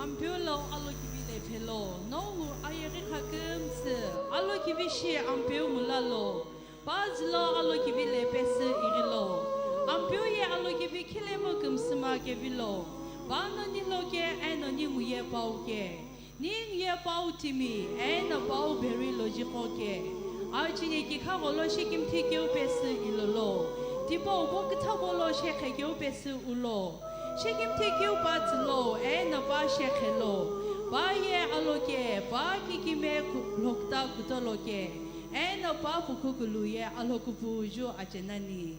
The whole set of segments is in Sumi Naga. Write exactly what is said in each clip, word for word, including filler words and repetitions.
Ampeu lo alokivi lephelo, nongu ayeghi kha kümtsü, alokivi shi Ampeu mula lo, pazü lo alokivi lepesü ighi lo, Ampeu ye alokivi khilemu kümsüma kevilo, pano ni loke eno ni nguye pau ke, ni nguye pau timi, eno pau beri lojiqo ke, achini kikha gholo shikimthi keu pesü ilolo, tipau bo kütha gholo shekhe keu pesü ulo. Shikimthi keu pa tsülo, eno pa shekhelo, pa ye aloke, pa kikime ku-, lokta kutoloke, eno pa pukukulu ye alokupuju achenani.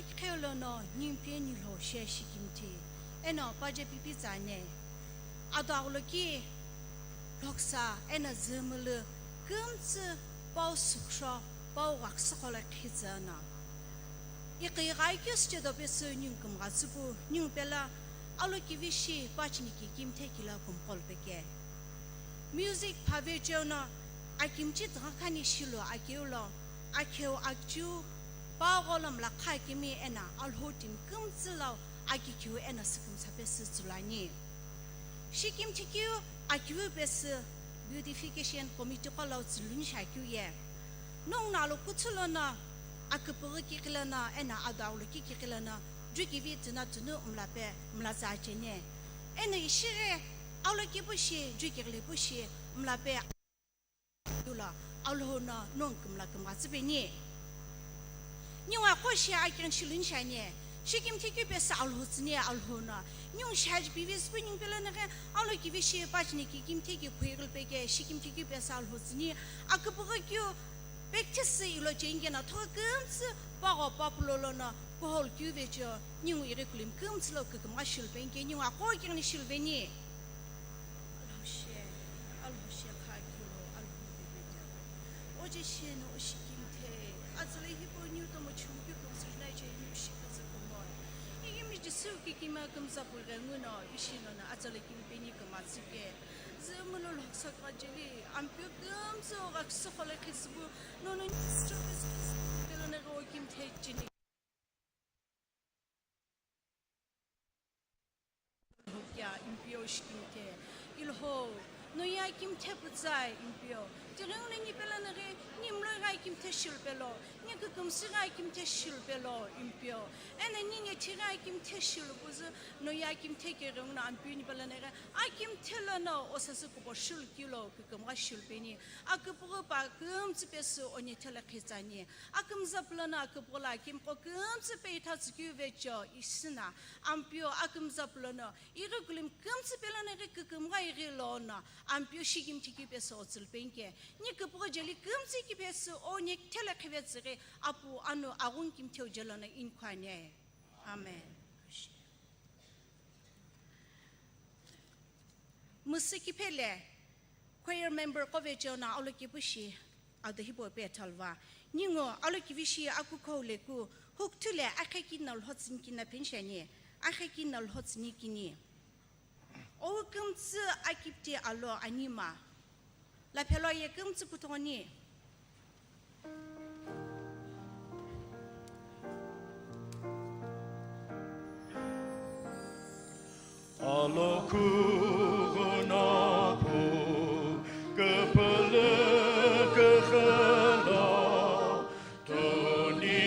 Akiqheu lono ningupiye nilho she shikimthi, eno paje pipi tsane. Ado agholoki, loksa, eno zümülü, kümtsü, pau sükhro, pau ghaküsü kholo khitsü no. Iqi ighai keu süchedo pesü ningu kümgha tsüpu, ningu pelo alokivi shi pa chiniki kimthe kilo kümqo lo peke. Music phave cheu no akimchi tugha khani shilu akeu lo, akheu akchiu, pa gholo mlakha akimi eno Alhou timi kümtsü lo akikhiu eno sükümsa pesü tsülu ani. Shikimthi keu akiu pesü beautification committee qo lo tsüluni shi akeu ye. Nongu no alo kuthu lono aküpüghü kikhi lono eno ado agholoki kikhi lono jukivi tuna tunu mlape mlatsa cheni. Eno ishi ghi aloki pu shi jukighili pu shi mlape lo Alhou no nongu kümla kümgha tsüpeni. Ningu aqo shi akighi shiluni shi ani, shikimthi keu pesü Alhou tsüni Alhou no. Ningu shi aji pivi süpu ningu pelo nighi alokivi shi pa chiniki kimthe ki phuighili peke shikimthi keu pesü Alhou tsüni. Aküpüghü keu pekthisi ilo cheni keno thoghi kümtsü pagho papulo lono kuhou keu vecheo ningu ighi kulimi kümtsü lo kükümgha shilu penike ningu aqo kighini shilu veni. Alhou she, Alhou she kha keu lo Alhou viveta. Oje she no oshi kimthe, atsala hipau niu tomo chumkeu kümsü juna iche niu shi kümtsü kumo. Ighi mi Jisü kikima kümtsü pughengu no ishi nono atsala kimpeni küma tsüke. Zümülü loksa kha jeli, Ampeu kümtsü o ghaküsü kholo khisipu, nono ni sicho pesü khisipu, pelo neghi o kimthe cheni. Kea Ampeu shikimthe, Ilhou, no ye akimthe putsai Ampeu. Tighengu no ni pelo nighi, ni mloi ghi akimthe shilu pelo, ni kükümsü ghi akimthe shilu pelo Ampeu. Eno ni ngethi ghi akimthe shilu püzü, no ye akimthe kighengu no Ampeu ni pelo nighi, akimthe lono o sasü kupo shilu keu lo kükümgha shilu peni. Aküpüghü pa kümtsü pesü o ngethi lo khitsani. Akümza pülono aküpüghü lo akimiqo kümtsü peitha tsükeu vecheo ishi no, Ampeu akümza pülono ighi kulimi kümtsü pelo nighi kükümgha ighi lono, Ampeu shikimthi keu pesü o tsülu penike, ni küpüghü jeli kümtsü keu pesü o ngethi lo khivetsü ghi Apu anu aghungu kimtheu jelono inikhu ani. Amen. Müsü kiphele choir member qo vecheo no alokipu shi ado hipau pe thalva. Ningu alokivi shi akukhou leku hukuthu le akhekino lhotsünikina penshi ani, akhekino lhotsünikini. Ou kümtsü akipti alo anima. Laphelo ye kümtsü kuthoni. Alokhughuno pu küpülü küxülo, tuni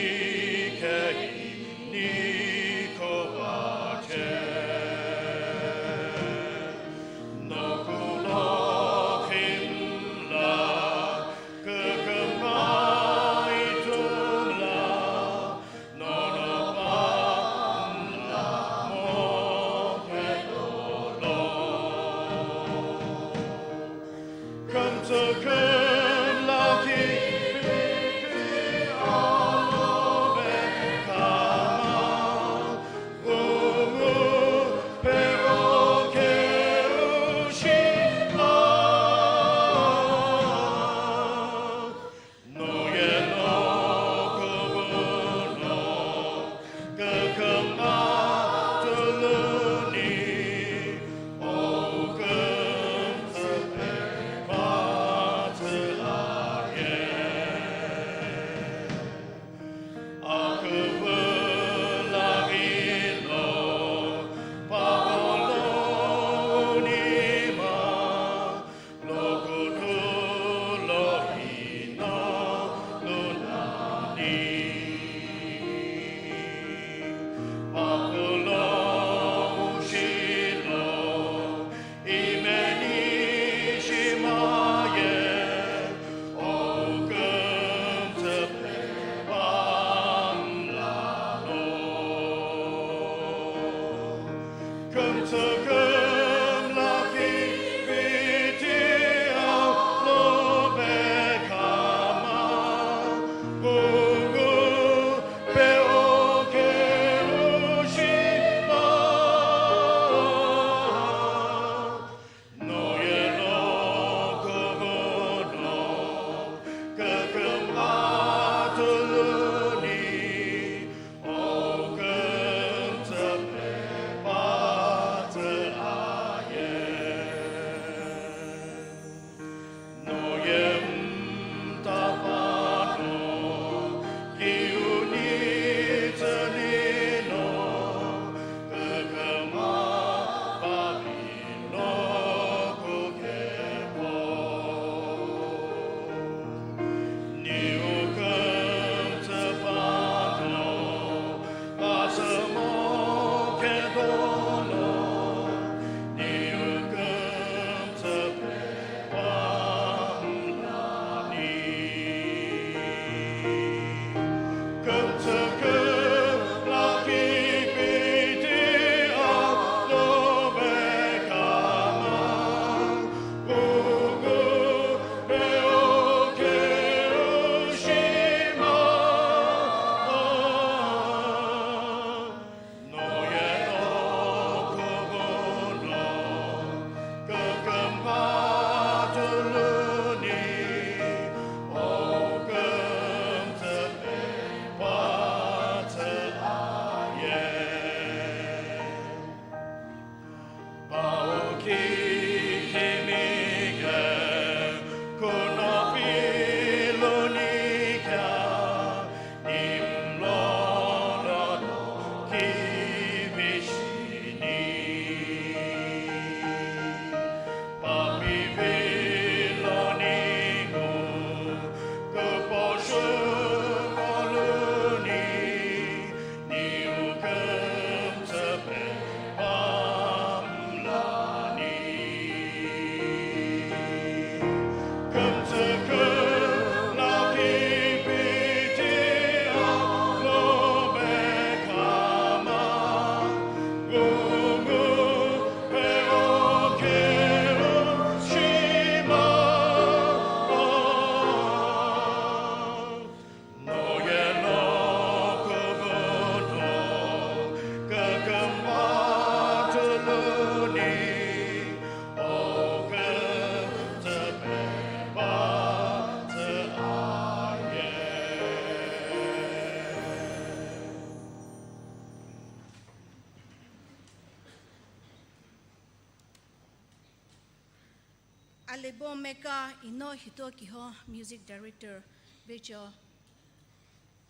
Alebo Meka Ino Hitokiho, music director, Becho,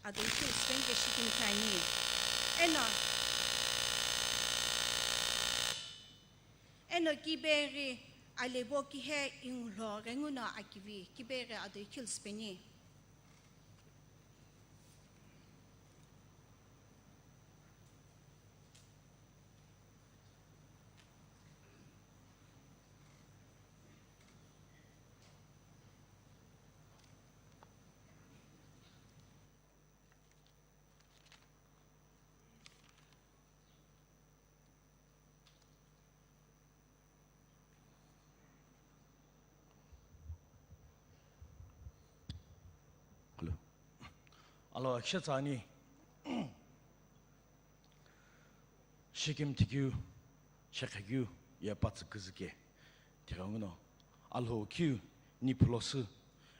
ado ishi spenge shikini kani. Eno, eno kiberi Alebo Kihe Ingulho Renguno akivi, kiberi ado ishi speni. Alo akisha tsani. Shikimthi keu, shekhe keu, ye patsü küzü ke. Tighenguno, Alhou keu, ni phulosü,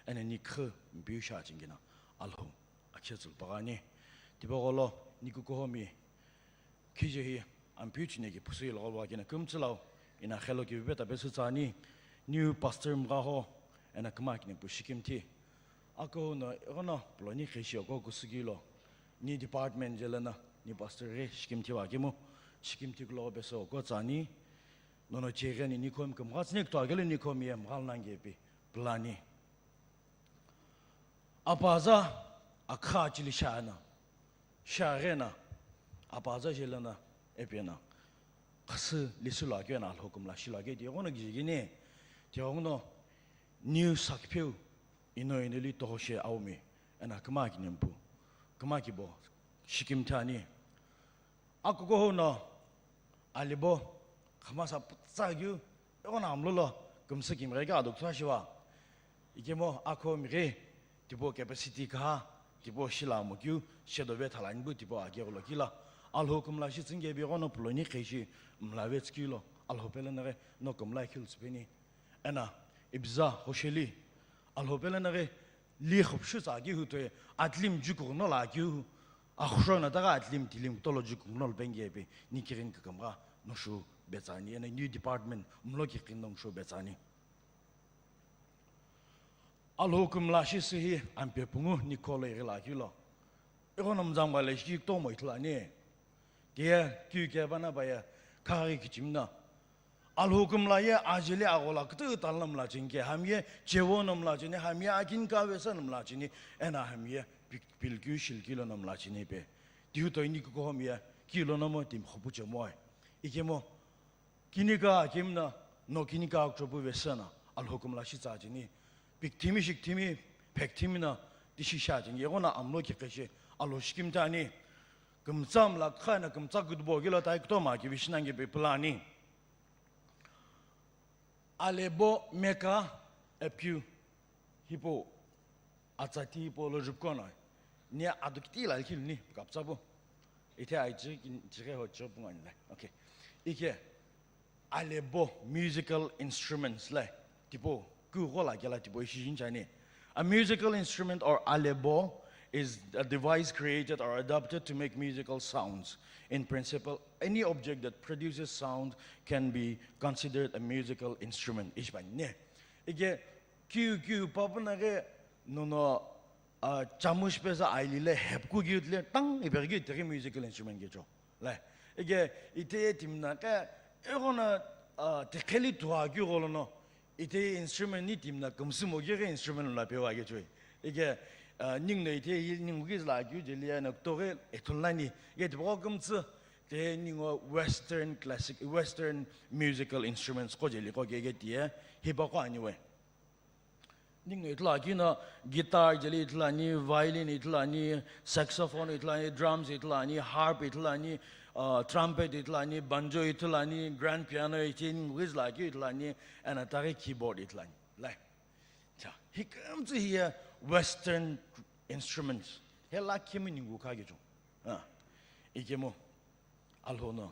ena ni khü, mpiu sha chingina, Alhou, akhe tsülpagani. Tipaqolo, ni kukuhomi, khije hi, ampiu chine ki phusu ilogho wa kina kümtsülau, ina khelo ki beta pesü tsani, new pastor mgaho, ena küma kine pu shikimthi. Ako no, ono, puloni kheshi oko kusugilo, ni department jelana, ni pastor re, shikimthi wa kimu, shikimthi kulo beso oko tsani, nono cheghe ni nikhomi kümgha tsüni kuthu agelo nikhomi ye mghal nangepi, pulani. Apaza akha chili shana, shagena, apaza jelana, epena, khasü lisu la kena, Alhou kümla shi la ke, tighono gijigini, tighono, new sakpheu, ino ino li tohoshe aumi, ena küma kinempu, küma kibo, shikimthi ani. Akukuhou no, alibo, khamasa putsa keu, ego na amlolo, kümsü kimghe ke aduk thua shiva. Ikemo akho mighe, tipo capacity kaha, tipo shila mo keu, shedove thalani bu tipo age golo kila. Alhou kümla shi tsünge bi gono puloni kheshi, mlave tskilo, Alhou pele nare, no kümla khil tsupeni. Ena, ibza, hosheli, Alhou pele nare, li khupshu tsa ki hutoi, atlim jukuno la ki hu, akhusho na taga atlim tilim tolo jukuno lo bengepe, ni kirin kakam ga, no shu betsani, ena new department, mlo ki kin nong shu betsani. Alhou kümla shi sihi, ampe pungu, ni kolo iri la ki lo. Ego no mzangba le shi to mo itlani. Tiye, kyu ke bana baya, kari kichimna. Alhou kümla ye ajeli agola kütü talna mla chini ke, hamiye chewo na mla chini, hamiye akin ka vesa na mla chini, ena hamiye pil-, pilkyu shilkilo na mla chini pe. Tihu toini kuko hamiye, kilo na mo tim khopu chemoy. Ikemo, kinika akimna, no kinika akchopu vesa na, Alhou kümla shi tsa chini. Pikthimi shikthimi, phekthimi na, tishi sha chini. Yego na amlo ki keshe, Alhou shikimthi ani. Kümtsa mla kha na kümtsa kutbo gilo tai kutoma ki vishnangi pe pulani. Alhou bo meka epkeu hipau atsati hipau lo jupkona ni adukiti la likhi ni kaptsa bo. Ithe ai chi kin chire ho cho punga ni la. Okay. Ike alhou bo musical instruments le tipo ku gola kela tipo ishi jinchani. A musical instrument or alhou bo is a device created or adapted to make musical sounds. In principle, any object that produces sound can be considered a musical instrument. Ishbane. Ike kiu kiu papuna ke nono, ah, chamush pesa aili le hepku kiu tle tang ibergi teri musical instrument ke cho. Le, ike ite timna ke egona, ah, tekheli tua kiu golono. Ite instrument ni timna kümsü mo gere instrument la pewa ge choi. Ike, ah, ning no ite hi ning gi la kyu jeli ya na to ge ethun la ni. Ge tipo kümtsü te ning o western classic, western musical instruments ko jeli ko ge ge tie hi ba ko ani we. Ning no itla ki na guitar jeli itla ni, violin itla ni, saxophone itla ni, drums itla ni, harp itla ni, ah, trumpet itla ni, banjo itla ni, grand piano itla ni, wiz la ki itla ni, and atari keyboard itla ni. Lai. Cha, hi kümtsü hi ya western instruments. He la kimi ningu ka gi chung. Ah. Ikemo. Alhou no.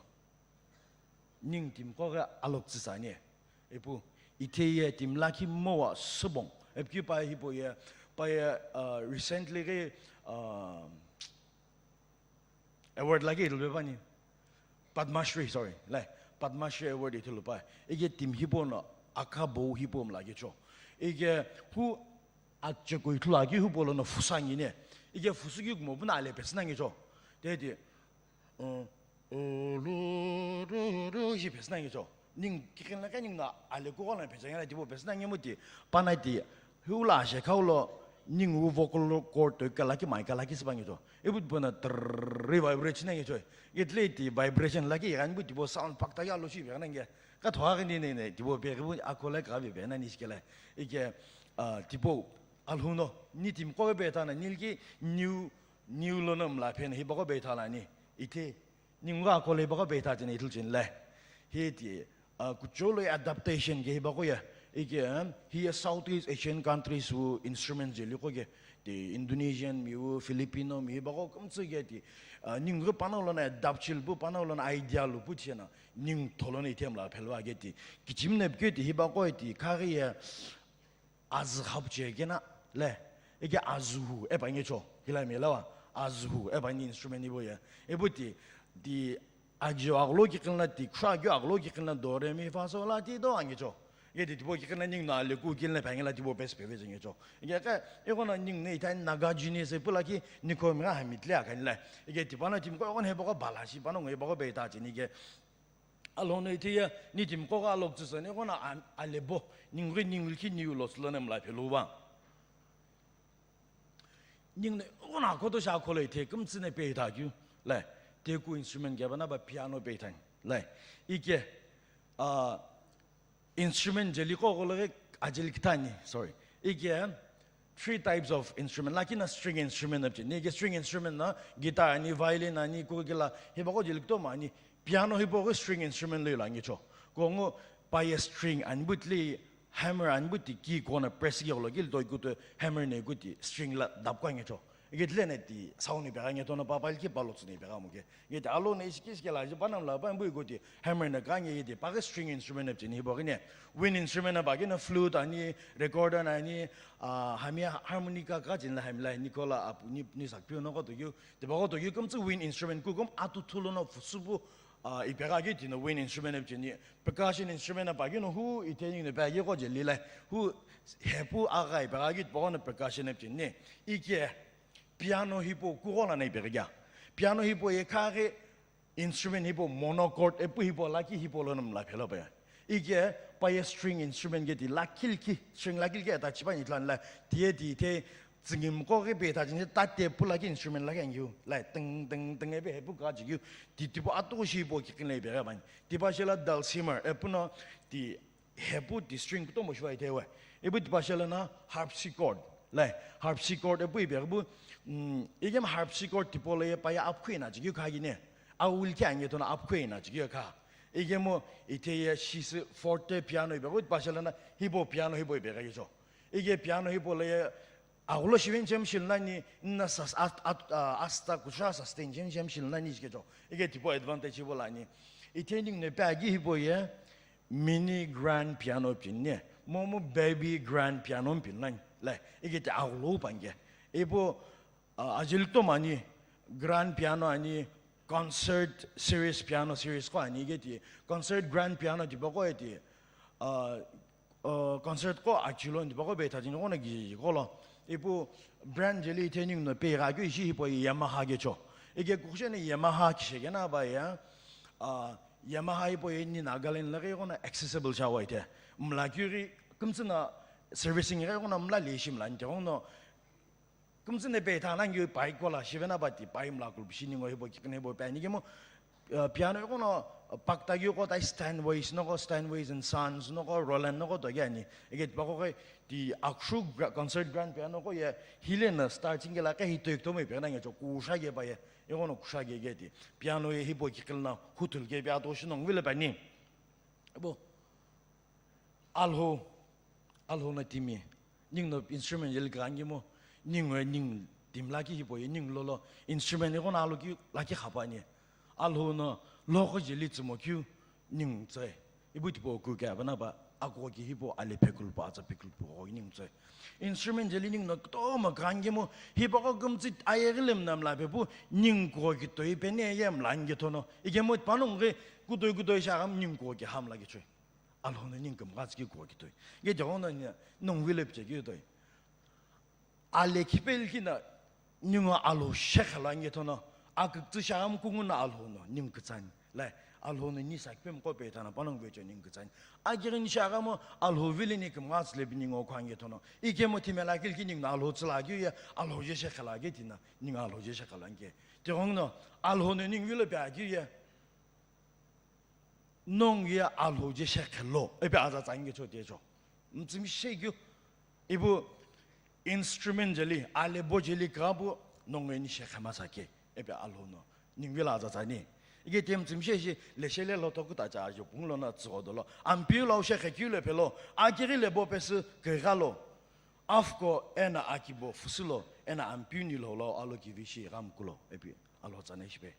Ning tim ko ga alok tsisa ni. Ipu. Ite ye tim la ki mo wa subong. Epki pa hi po ye. Pa ye, uh, recently ge, uh, award lagi ilu bani. Padma Shri, sorry. Lai, Padma Shri award itulu pa. Ige tim hipo no, aka bo hipo mla ge cho. Ige hu acheko itulu agi hu bolo no fusangi ne. Ige fusugi mo buna ale pesna ngi cho. Te di, uh, uh, lu, lu, lu, hi pesna ngi cho. Ning kikin la ka ning na ale ko la pesna ngi na di bo pesna ngi mo di. Pana di, Hula she khaulo, ningu vocal cord to kalaki mai kalaki sibangi to. Ibu bona trrrr vibrate nangi to. Itle ti vibration laki iran bu tipo sound pakta ya lo shi bena nge. Ka thoa ni ne ne tipo pe bu akola ka be bena ni skela. Ike, ah, tipo alhuno ni tim ko be ta na nilki new, new lo nam la pen hi ba ko be ta la ni. Ite Ningu akole baka beitha tene itil chin le. Hi ti, ah, kucholo adaptation ke hi bako ya. Ike, hiye Southeast Asian countries wu instrument jeli qo ke, ti Indonesian mi wu, Filipino mi wu, baqo kümtsü ke ti, ah, ningu panongu lono adapt chili pu, panongu lono idea lu pu tiye na, ningu tholono ithemla phelwa ke ti, kichimne pike ti, hi baqo ti, khaghi ye, azü khapu che kena, le, ike azühu, epa nge cho, hila mi lawa, azühu, epa ni instrument ibo ye, ibo ti, ti, Ajo agholo kiqilna ti, khushakeu agholo kiqilna do, re, mi, fa, so, la, ti, do angecho. Ike ti tipau kiqilna ningu no aleku kilna phe angela tipau best peve je ngecho. Ike ka, iko no ningu no ithani Naga genius pu lakhi nikho mi gha hami tle akhani la. Ike tipano timiqo iko no hepaqo bala shi, pano ngo hepaqo beita cheni ike. Alo no ithiye, ni timiqo gha lok tsusa, iko no a-, alebo, ningu ghi ningu likhi niu lo tsulo ne mla phelu ba. Ningu no, iko no akhoto sha kholo ithe, kümtsü ne peitha keu, le, teku instrument keba na ba piano peithani, le, ike, ah, instrument jeli qo gholo ghi ajeli kithani, sorry, ike, three types of instrument, lakhi na string instrument apche, ni ike string instrument na, guitar ani, violin ani, kukila, hi baqo jeli kutoma ani, piano hi baqo string instrument lo ilo angecho, kongu paye string ani butli, Hammer ani kuti key kona press ghi gholo ghi lutoi kuti hammer ne kuti string la dapkha ngecho. Ike tile ne ti sound ni pegha nge tono papa ilki palo tsuni pegha muke. Nge ti alo ne iski iski la ji panam la pa mbu kuti hammer ne ka nge ti pa string instrument ne chini bo gine. Wind instrument ba gine flute ani, recorder ani, ah, hamia harmonica ka jin la hamla Nicola apu ni ni sakpiu no ko to yu. Te ba ko to yu kum tsu wind instrument ku kum atu thulo no fusubu, ah, ipegha ki tino wind instrument ne chini. Percussion instrument apa keu no hu itening no pa keu qo jeli la, hu hepu agha ipa ghi tipaqo no percussion apcheni. Ike piano hipau kughola na ipeghi kea. Piano hipau ye khaghi instrument hipau monochord epu hipau lakhi hipau lono mla phelo pa ya. Ike paye string instrument ke ti lakhi likhi, string lakhi likhi ata chipa ni ithulu ani la, tiye ti ithe Tsüngimqo ghi pe tha chini ta te pu lakhi instrument lakhi angiu. Lai teng, teng, teng ebe hepu ka chikeu. Ti, tipo atu shi po kikin le ibe gha bani. Tipa shela dulcimer, epu no ti hepu ti string kutomo shiva itewe. Epu tipa shela na harpsichord. Lai, harpsichord epu ibe gha bu, mm, igem harpsichord tipo le ye pa ya apkhu ina chikeu kha gine. Aul ke ange to na apkhu ina chikeu kha. Igemo ite ye shi se forte piano ibe gha bu tipa shela na hipo piano hipo ibe gha yecho. Ige piano hipo le ye Aghulo shiven chem shil nani, nna sas-, at-, at-, ah, asta kusha sustain chem chem shil nani jikecho. Ike tipo advantage hibo lani. Itening ne pa gi hibo ye, mini grand piano pin ne, momu baby grand piano pin nani. Lai, ike te aghulo pange. Ipo, ah, ajil to mani, grand piano ani, concert series piano series ko ani ike ti, concert grand piano tipo ko eti, ah, Uh, concert ko achilo ni bako be thajin ko na gi ko lo. Ipu brand jeli itening no pe ga keu ishi hipo Yamaha kecho. Ike kukhushe ne Yamaha kishe kena ba ya. Uh, Yamaha ipo ye ni Nagaland la ko na accessible cha wa ite. Mla kiri kumtsina servicing ko na mla le shi mla nte no Kumtsü ne pe tha nangi pai kola shivena bati pai mla kulpu shi ningo hibo kikne hibo pe ani kemo, uh, piano ko no, uh, pakta gi ko tai Steinway no ko, Steinway and Sons no ko, Roland no ko to ge ani. Ege pa ko ke ti akshu gra-, concert grand piano ko ye hile na starting ge la ke hi to ekto me pe nangi cho kusha ge ba ye. E ko no kusha ge ge ti. Piano ye hibo kikilna hutul ge bia to shi nong vile pa ni. Bo. Alho, Alho no timi, ningu no instrument jeli kangimo, ningu ningu tim lakhi hipo ye ningu lolo, instrument iko na alo ki lakhi khapani. Alho no loko jeli tsimo keu ningu tse. Ibu tipo ku kya bana ba, ako ki hipo ale pekul pa atsa pekul po ningu tse. Instrument jeli ningu no kutomo kangimo, hipo ko kumtsi aye gilim nam la pepu, ningu ko ki toi pe ne ye mla nge tono. Ikemo panung ge, kutoi kutoi sha gam ningu ko ki ham la ki choi. Alho no ningu kümgha tsü ki kuwa kitoi. Nge jagong no ni nung village che kitoi. Ale khipel ki na ningu Alho shekhala nge thono aküktsü shagam kungu na Alho no ningu kütsani. Lai, Alho no ni sa kipem ko pe thana panong vecho ningu kütsani. Agirin shagamo Alho vile ni kümgha tsü le bi ningu kwa nge thono. Ikemo thimela kil ki ningu Alho tsüla ki ye, Alho je shekhala ge tina, ningu Alho je shekhala nge. Jagong no Alho no ningu village pe ki ye. Nongu ye Alho je shekhelo, epe aza tsangi cho techo. Mtsimi shekyu, ibu instrument jeli, ale bo jeli kabu, nongu ye ni shekhe masake, epe Alho no. Ningvila aza tsani. Ike timi tsümshe shi leshele lo toku tacha ajo punglo na tsugo dolo. Ampiu lo she khekyu le pelo, akiri le bo pesu kegha lo. Afko ena akibo fusulo, ena ampiu ni lo lo alo kivi shi gam kulo, epi alo tsane shipe.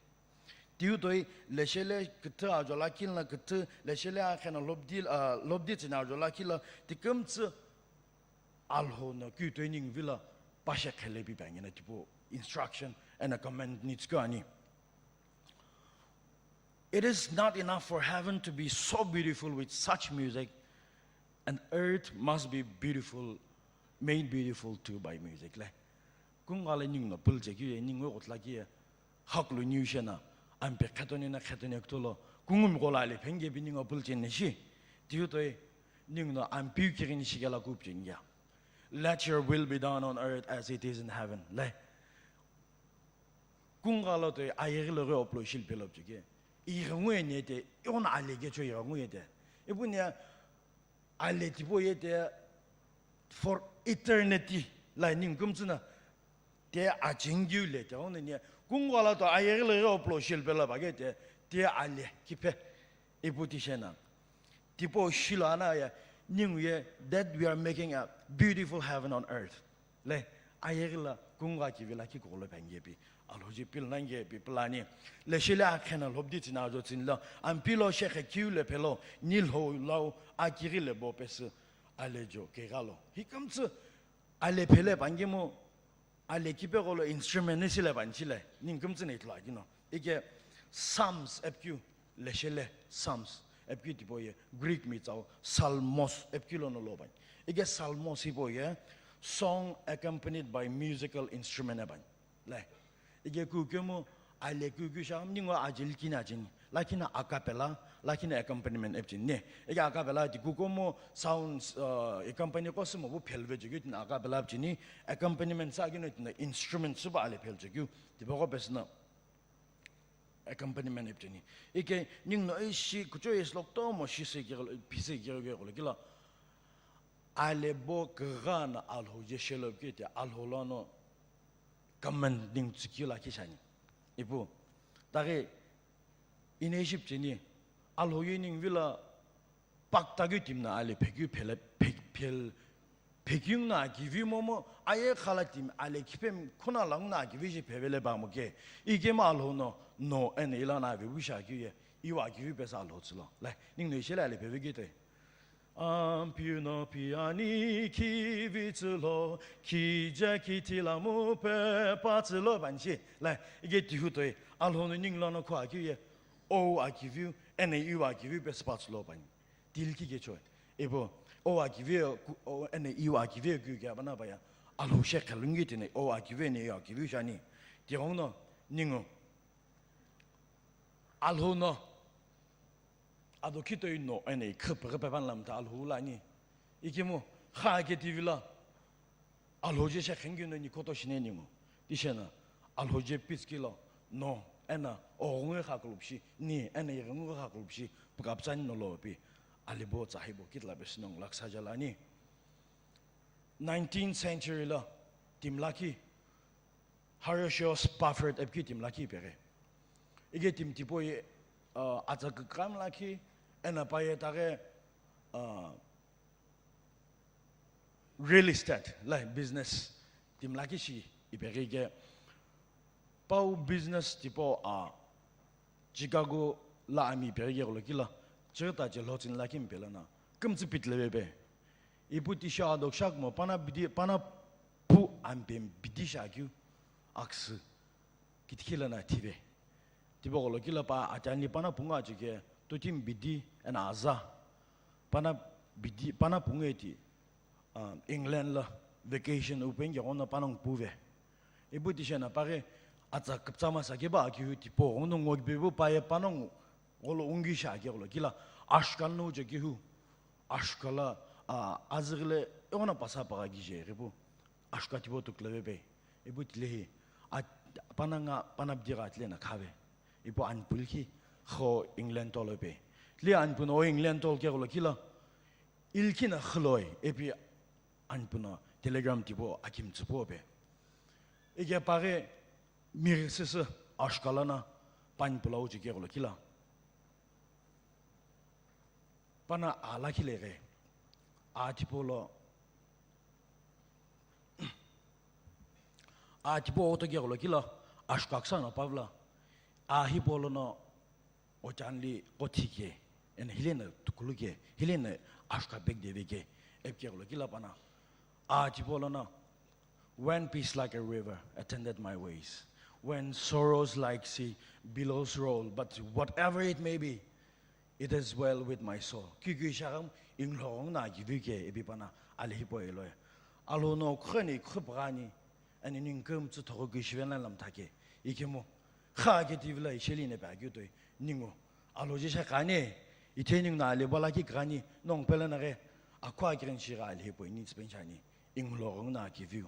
Tiu toi leshele kuthu ajo la kin la kuthu, leshele akhena lobdi, ah, lobdi tsina ajo la kila, tikum tsu alho na kyu toi ning vila pashe khele pi bangina tipo instruction and a command needs ko ani. It is not enough for heaven to be so beautiful with such music, and earth must be beautiful, made beautiful too by music. Le. Kungale ning no pulche ki ning we gotla ki haklu niu shena ampe khetoni na khetoni kutolo kungumi kola le phenge bi ning pulche ne shi. Tiu toi ning no ampiu kirin shigela kupchen ya. Let your will be done on earth as it is in heaven. Le. Kungalo toi ayeghi lo ghi oplo shil pelo chike. Ighi ngue ne te, iona ale ke cho ighi ngue te. Ipunia ale tipo ye te for eternity. La ning kumtsuna te achingyu le te. Ona ne kungalo to ayeghi lo ghi oplo shil pelo ba ke te, te ale kipe. Ipu tishena. Tipo shilo ana ya, ningu ye, that we are making a beautiful heaven on earth. Le, ayeghi la, kungwa kivi la ki kolo pangepi. Alhoji pil nangepi pilani. Le shile akhena lobdi tsina jo tsinlo. Ampilo shekhe kiu le pelo, nil ho lau, akiri le bo pesu. Ale jo, kegalo. Hi kamtsu, ale pele pangemo, ale kipe golo instrument ni sile banchile, ning kumtsu nei tlo akino. Ike Psalms epkeu, leshele Psalms epkeu tipo ye, Greek mi tsau, Psalmos epkeu lo no lo ban. Ike Psalmos ipo ye, song accompanied by musical instrument e ban. Le, ike kukemu, ale kuku sham, ningo ajil kina jini. Lakina a cappella, lakina accompaniment epchini. Eke a cappella ti kukomo sounds, uh, accompany ko simo bu phelve jigit na a cappella epchini, accompaniment sa gino tina instrument suba ale phel jigyu, ti boko pesna accompaniment epchini. Eke ning no ishi kucho is lok to mo shi se giro, pise giro giro kila. Ale bo kgana alho je shelo kete alho lano commanding tsukila kishani. Ipu, tari in Egypt ni alhoyi ning vila pak tagyu timna ale phekyu phele, phek-, phel, phekyung na kivi momo aye khala tim ale kipem khuna lang na kivi shi phevele ba mo ke. Ike ma alho no, no, ene ila na ve wisha kyu ye, iwa kivi pesa alho tsulo. Lai, ning no ishele ale pheve gite. Ampiu no piani kivi tsulo, kija kiti lamu pe pa tsulo banshi. Lai, ike tihu toi, alho no ning lono kwa kyu ye, o a kivi, ene iwa kivi pe spa tsulo ban. Til ki ke choi. Ebo, o a kivi, ku-, o, ene iwa kivi kyu ke abana baya. Alho she khalungi tine, o a kivi, ene iwa kivi shani. Ti hong no, ningo. Alho no. Ado kitoi no, ene, khapagha pepan lamta alho lani. Ikemu, kha ke tivila. Alho je she khengi no ni koto shine ni mo. Tishena, alho je pitskilo, no, ena, oghunge kha kulupshi, ni, ena, ighunge kha kulupshi, pukaptsani no lo pi, alibo tsahibo kitla besinong laksa jalani. Nineteenth century lo, timlaki, Horatio Spafford epki timlaki pere. Ige tim tipo ye, uh, atsa kakam laki, ena paye tare, uh, real estate, like business, timlaki shi ipeghi ke. Pau business tipo a Chicago la ami ipeghi ke golo kila. Chirta che lo tsin laki mpela na. Kumtsi pitle bebe. Ipu tisha adok shak mo pana bidi, pana pu ampe bidi shakyu. Aksu. Kitkila na thive. Tibo golo kila pa atani pana punga chike, tutim bidi ena aza. Pana bidi, pana punga eti, ah, England la vacation upenge gona panang puve. Ibu tishena pare atsa kaptsama sake ba akihu tipo, ono ngo bibu paye panang golo ungi sha ke golo kila ashkan no je kihu. Ashkala, ah, azigile, egona pasa paga gije ribu. Ashka tipo tuklave pe. Ibu tilehi, at-, pananga, panabdiga atle na khave. Ibu anpul ki, kho England tolo pe. Tile anpun o England tol ke golo kila. Ilki na khloi, epi anpun o telegram tipo akim tsupo pe. Ige pare, mir sisi, ashkala na, Ani pulou chekegho lo kila. Pana aa lakhi leghe. Aa tipau lo, aa tipau oto kegho lo kila, ashuka küsa no pavla. Aa hipau lono ochanli qothi ke, eno hileno tukulu ke, hileno ashuka pekdeve ke, ipikegho lo kila pana. Aa tipau lono, when peace like a river attended my ways, when sorrows like sea billows roll, but whatever it may be, it is well with my soul. Kikui shagam inglhogong na kivi ke ipi pana ali hipau eloi. Alo no kheni khupgani, ani ningkum tsu thogo kui shiven lan lam thake. Ikemu, kha ke tivila isheli ne pa kyu toi, ningu. Alo je shakane, ite ningu na ale bala ki gani, nong pela na ge, akwa kirin shiga ali hipau ini tspen shani, inglhogong na kiviu.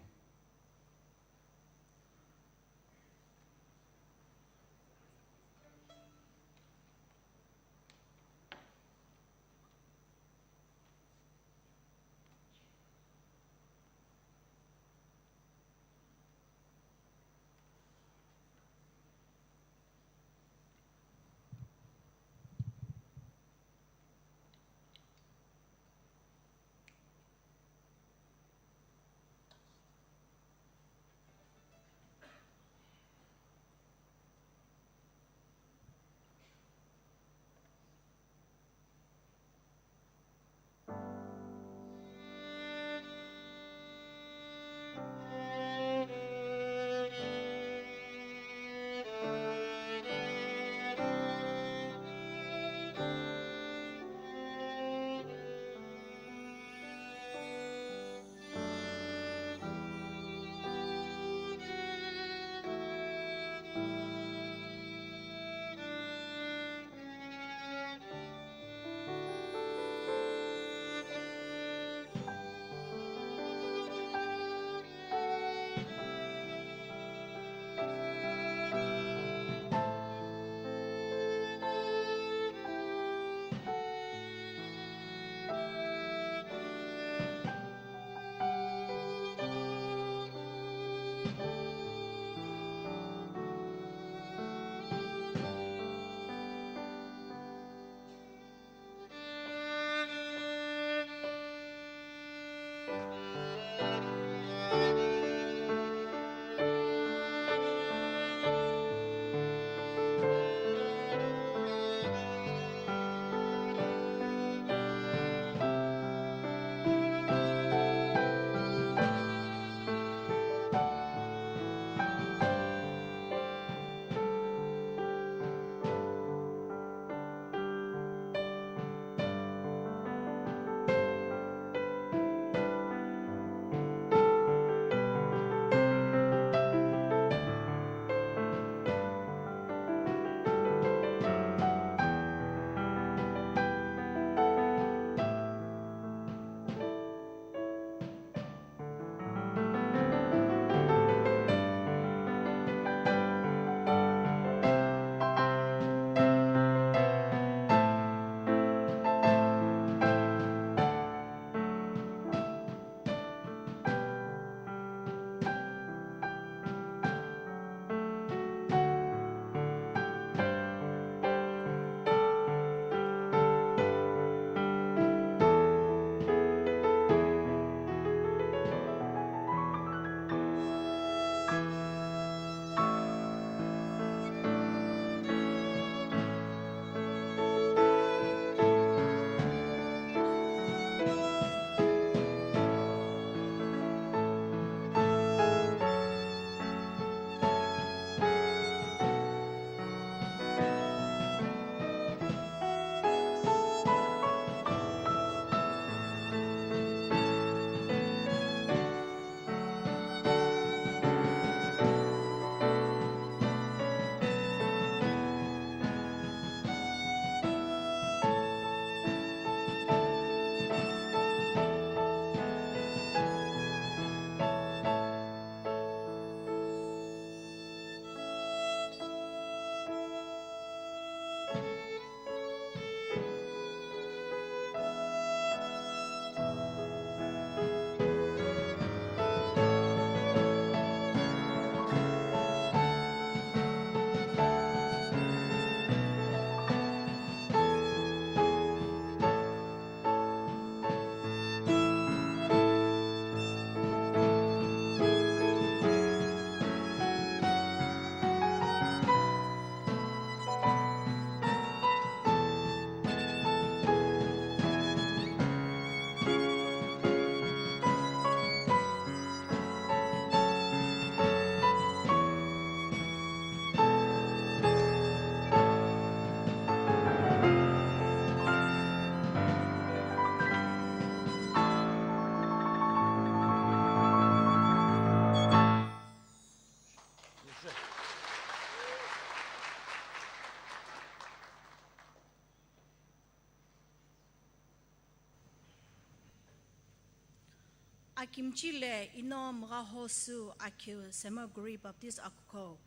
Akimchi le Inom Ghahosu Akhiu Semaguri Baptist Akukhou,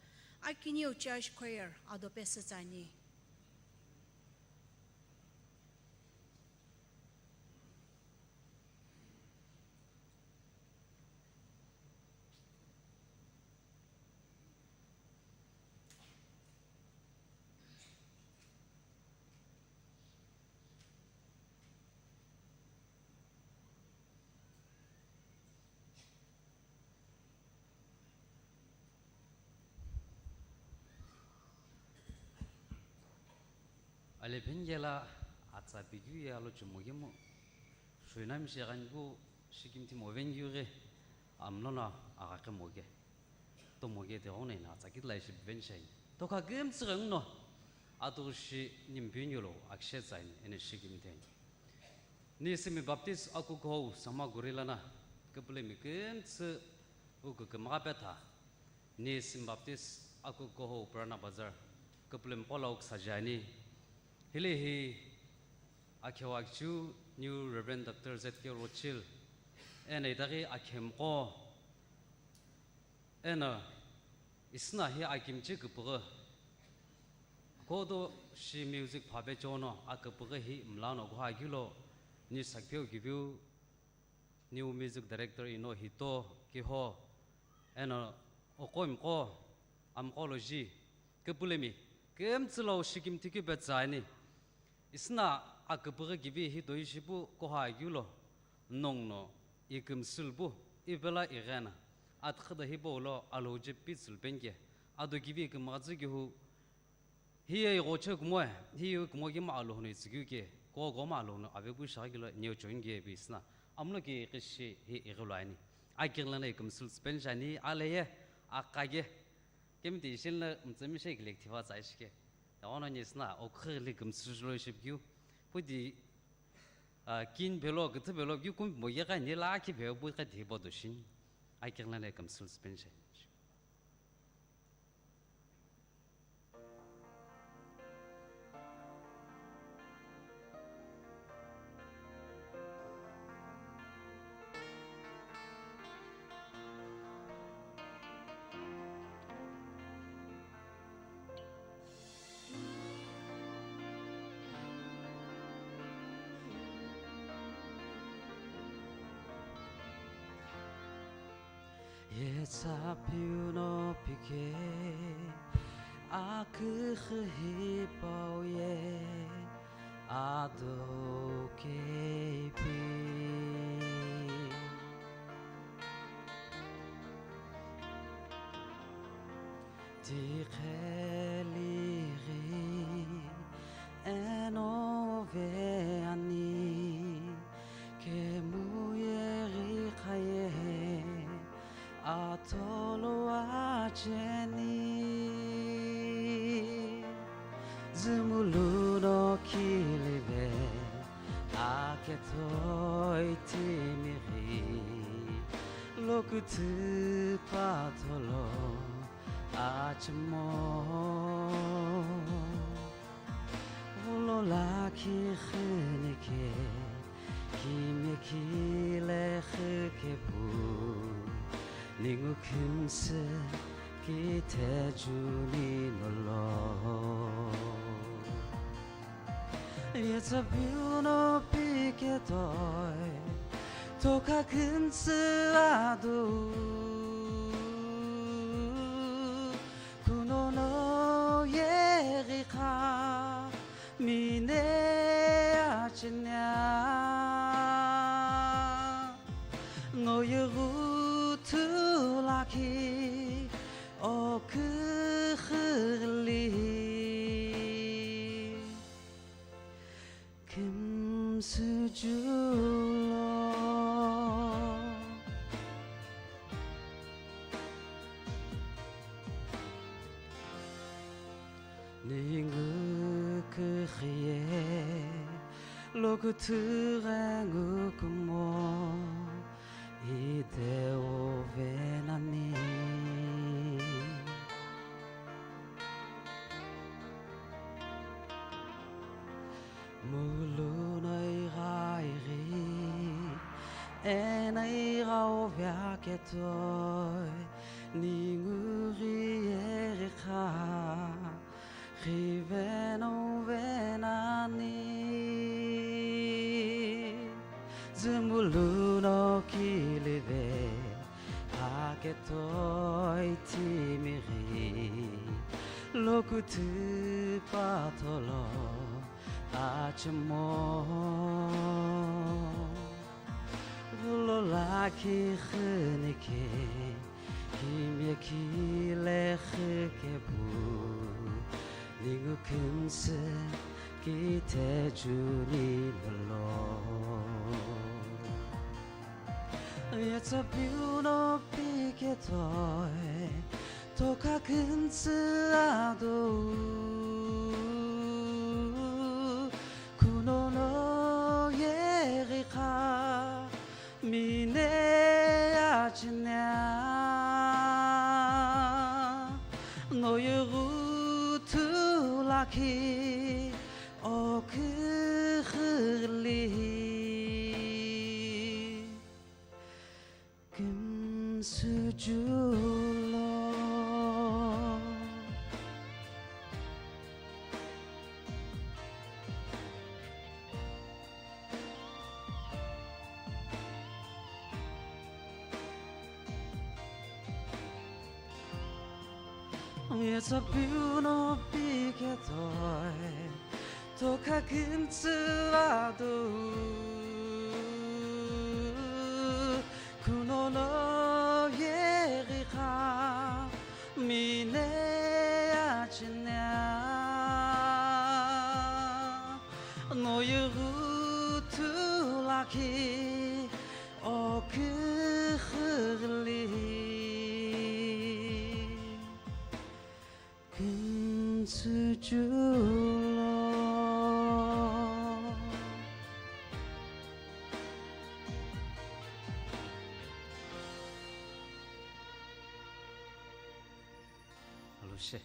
Akiniu Church Choir, ado pesütsü ani. Alepheni kela atsa pikeu ye alochemu kemu, shwinami sheghenpu shikimthi moveni keu ghi, amlono aghakhe moke. Tomo ke tighenguno ina atsa kitila ishi puveni shani. Tokha kümtsü ghenguno, atushi nimpinyo lo akshe tsaini ene shikimthi ani. Nisimi Baptist Akukhou Semaguri lana, küpülemi kümtsü wu kükümgha petha. Nisimi Baptist Akukhou Purana Bazar, küpülemi qo lo wu küsaje ani. Hile hi akheu akichiu New Reverend Doctor Z K Rochil, ena itaghi akhemiqo, ena isüna hi akimchi küpüghü. Kodo shi music phape chono aküpüghü hi mlano kuha kilo, ni sakpeu kiviu, new music director ino hito kiho, eno oqo imqo, amqo loji, küpülemi, kümtsü lo shikimthi keu petsü ani. Isüna aküpüghü kivi hi toi shipu kuha kilo, nongno ikümsülpu, ivela ighena, atkhüda hipau lo aloji pitsülpenike, ado kivi kümghatsü kihu, Hiye ighoche kumoe, hiye kumo kima Alhou no itsükeu ke, kogoma Alhou no avepu shaghi kelo neo chon ke ipi isüna, amlo ke iqishi hi ighilu ani. Akighi lono ikümsülu tsüpeni shani, aleye, akha ke, kemiti ishilino mtsümi shi collective atsa ishi ke. Taono nisüna, okhüli kümsülu shipikeu, pudi, ah, kin phelo, küthü phelo, keu kumi mo ye ka ni la ki phe pu ka di bodo shin. Akighi lono ikümsülu tsüpeni shani. Yetsa piu no pike aküxü hipau ye ado keipi. Tiqhelighi eno ve ani, kemu yeghi khaye atolo acheni. Zumulu no kilive aketoi timighi, lokuthu patholo achimo. Vulo lakhi xinike, kimekile xikepu, ningu khimsü kithejuni nolo. Yetsa piu no piketoi, tokha kümtsü adu. Kuno no yeghi kha mine achenia. No yeghu thu lakhi oküxüli. Kümsü julo. Ningu küxüye lokuthu ghengu kumo. Ide ovenani. Mulu no ighaighi, ena igha Aketoi ningu ghiyeghi kha, ghiveno venani. Zümbulu no kilive, aketoi timighi, lokuthu patholo achemo. Vulo lakhi xünike, kimye kile xükepu, ningu kümsü kitechuni lolo. Yetsa piu no piketoi, tokha kümsü ado. Kuno no yeghi kha, mine achina. No yeghu thu lakhi, o küxüli. Kümsü julo. Yetsa piu no piketoi, tokha kümsü ado. Kuno no yeghi kha, mine achina. No yeghu thu lakhi, o küxüli. Kümsü julo. Alo, she.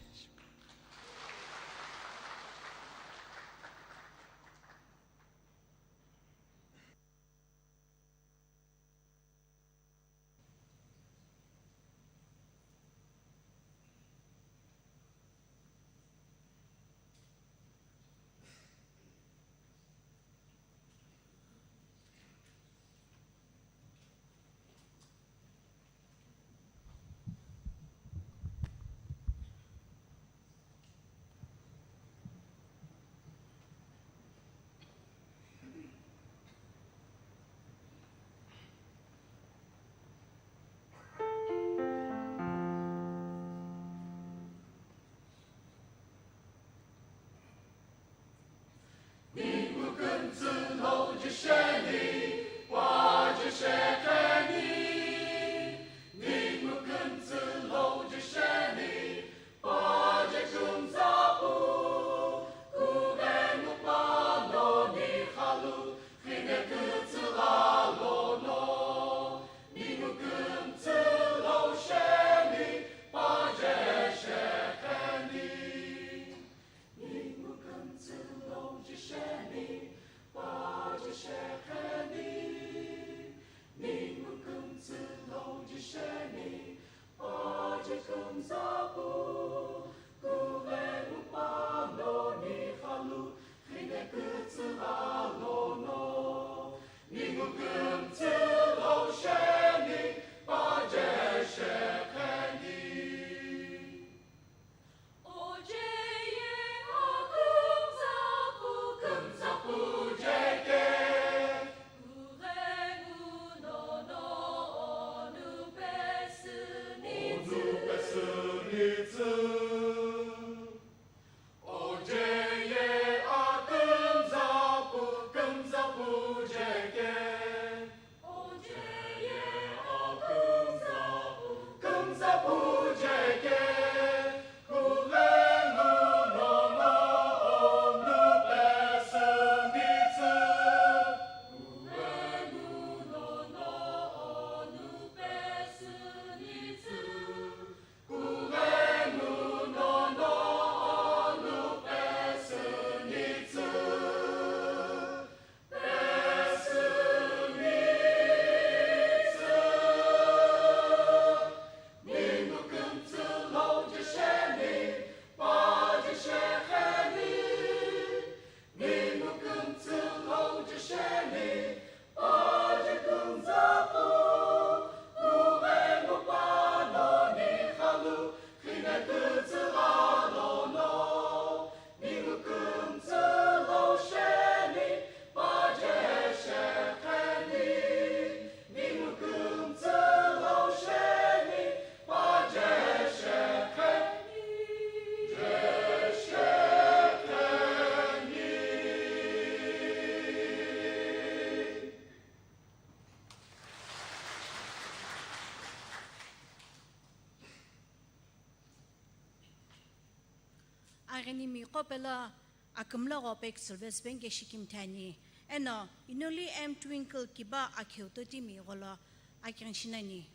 Aghinimi qo pelo akümla gho Apex Service Bank ke shikimthi ani. Eno Inuli M Twinkle kiba akheu totimi gholo akighi shinani.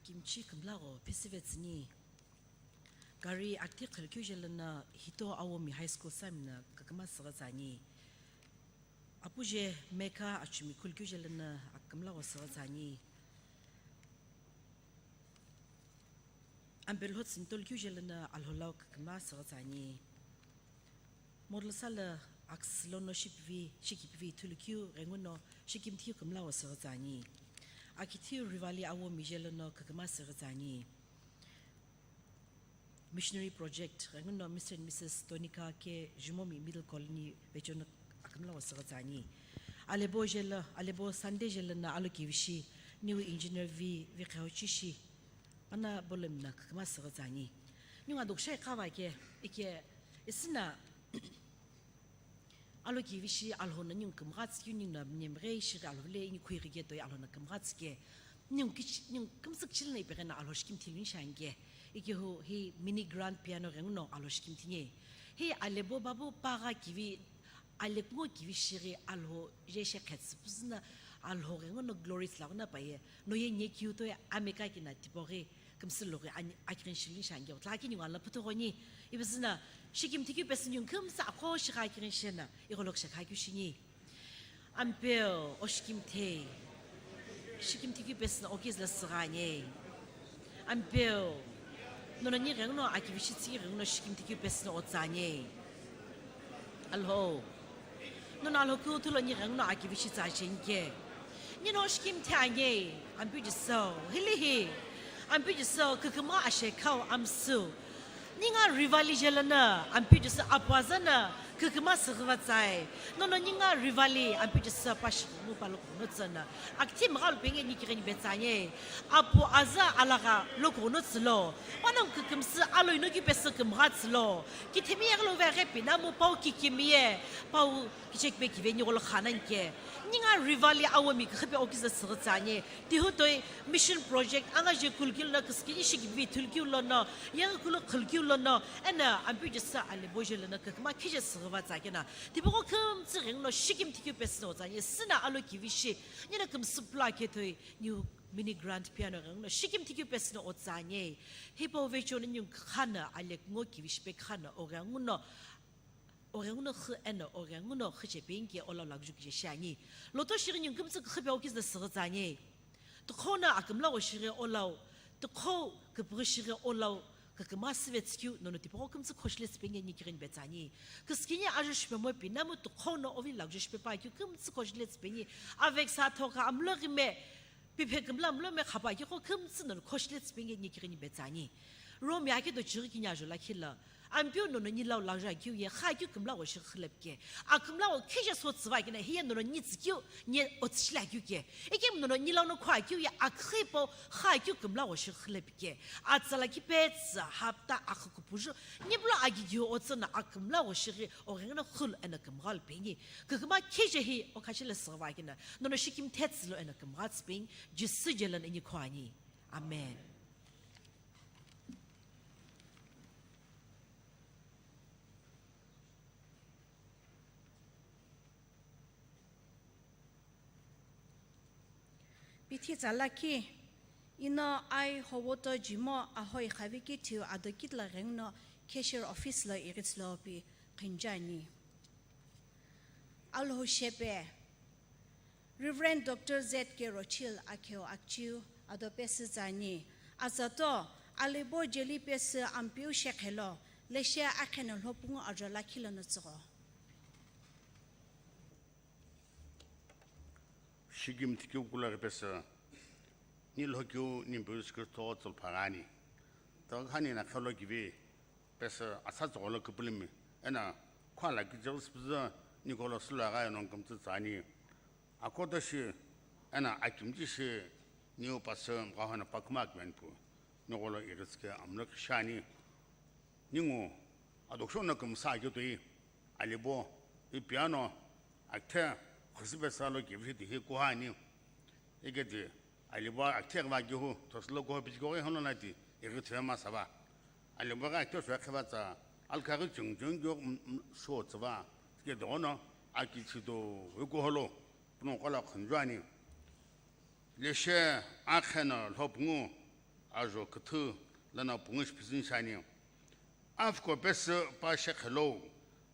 Kimchi kümlagho pesüvetsüni. Gari akti khülkeu jelono Hito Awomi High School samina küküma süghütsüani. Apuje Meka achumi khülkeu jelono akümlagho süghütsüani. Ampelho tsüni tolkeu jelono Alholau küküma süghütsüani. Model sala aksülono shipivi, shikipivi thulukeu ghenguno shikimthikeu kümlagho süghütsüani. Akithiu Rivali Awomi jelono küküma süghütsüani. Missionary Project ghenguno Mister and Missus Tonika ke Jumomi Middle Colony vechono akümlagho süghütsüani. Alhebo jelo, Alhebo Sunday jelono alokivishi New Engineer vi, vi khehochishi. Ana bolomna küküma süghütsüani. Ningu adoksha iqava ke, ike, isina alokivishi Alhono ningu kümghatsükeu ningu na mnemghe shighi Alhole ningu khuighike toi Alhono kümghatsüke. Ningu kich-, ningu kümsükchilna ipeghena Alho shikimthi luni shanke. Ike hu hi mini grand piano ghenguno Alho shikimthi nye. Hi Alhebo babu pagha kivi Alhekumo kivi shighi Alho je shekhetsü püzüna Alho ghenguno glory tsülaghuna paye. No ye nye kiu toi ameka kina tipoghi kümsü loghi ani akirin shilin shange. Tla kini ngala puto goni. Ibizina shikimthikeu pesü ningu kümsü akho shigha akirin shena. Igholok shekha keu shini. Ampeu, o shikimthei. Shikimthikeu pesü na okizla süghane. Ampeu, nono ni ghenguno akivishi tsi ghenguno shikimthikeu pesü na otsane. Alho. Nono Alho keu thulo ni ghenguno akivishi tsa chenke. Nino shikimthi anye, Ampeu Jisü, hilihi. Ampeu Jisü, küküma ashekhau amsü. Ninga Rivali jelono, Ampeu Jisü apu azana, küküma süghüvatsai. Nono ninga Rivali, Ampeu Jisü pashi mu palo kuno tsana. Akthi mghalu penge ni kigheni betsanye. Apu aza alagha lo kuno tsülo. Panam kükümsü alo ino ki pesü kümgha tsülo. Kithemi yaglo veghe pinamu pau kikimiye. Pau kichek pe kiveni golo khanan ke. Ninga Rivali Awomi kükhipe okiza süghütsanye. Tihutoi Mission Project anga je kulkeu lono, küskini shikivi thulkeu lono, yangkulu khulkeu lono, ena Ampeu Jisü Alhebo jelono küküma khije süghüvatsakena. Tipaqo kümtsü ghenguno shikimthikeu pesü na otsanye, sina alokivishi, nina kümsüpla kethoi, new mini grand piano ghenguno shikimthikeu pesü na otsanye. Hipau vechono ningu khana Alhekumo kivishi pe khana o ghenguno, o ghenguno khu eno, o ghenguno khu chepenge olau lakju kije shiani. Loto shighi ningu kümtsü kükhipe okiza süghütsanye. Tukhona akümlagho shighi olau, tukho küpüghü shighi olau, küküma süvetsükeu, nono tipaqo kümtsü khoshile tsipenge ni kigheni betsani. Küskini ajo shipemo pinamu tukhono ovi lakjo shipepa keu kümtsü khoshile tsipeni. Aveksa thoka amlo ghime, piphe kümla amlo me khapa keu kümtsü nono khoshile tsipenge ni kigheni betsani. Rome ake do chighi kini ajo lakhila. Ampeu nono nilau laja keu ye, kha keu kümlagho shi khilep ke. A kümlagho khije so tsüva kina, hiye nono ni tsü keu, nye otsishila keu ke. Ikem nono nilau no khwa keu ye, a khipo kha keu kümlagho shi khilep ke. A tsala ki pe tsü hapta a khukupuju, niblo a gigi otsü na a kümlagho shi ghi, o ghengna khul ena kümghal peni. Küküma khije hi, o khachile sava kina, nono shikim tetslo ena kümgha tsipeng, Jisü jelan eni khwani. Amen. Pithi tsala ki, ino ai howoto jimo ahoi khavi ki thiu ado kitla ghengno cashier office lo ighitslo pi khinjani. Alhou shepe, Reverend Doctor Z K Rochil akheo akchiu ado pesü tsani, azato, Alhebo jeli pesü Ampeu shekhelo, leshe akheno lhopungu ajo lakhi lono tsügho. Shikim thikeu kula pesü, ni lhokeu ni Ampeu Jisü Khristo tsulphagani. Takhani na khelo kivi, pesü atsa tsügholo küpülümi, ena khwala kichighi süpüzü nikolo sülaghi nongu kümtsü tsüani. Akoto shi, ena akimchi shi niu pasü mghahono pakuma akimanipu, nikolo ighitsike amlo kishani. Ningu adokshono kümsa akeu toi, Alhebo, i piano, akthe, khusipesü lo kivishi tihi kuhani. Iketi, Alhebo akthe kva kihu, thoslo kuho pichiko ghi hono nati, ighi thema sava. Alhebo ghi akthe shwe kheva tsa, alkha ghi chung chung kyo, mm, mm, sho tsava. Tike dono, aki chito, ikuholo, puno kola khunjuani. Leshe, akheno, lhopungu, ajo küthü lono pungu shi phizüni shiani. Afuko pesü pa shekhelo,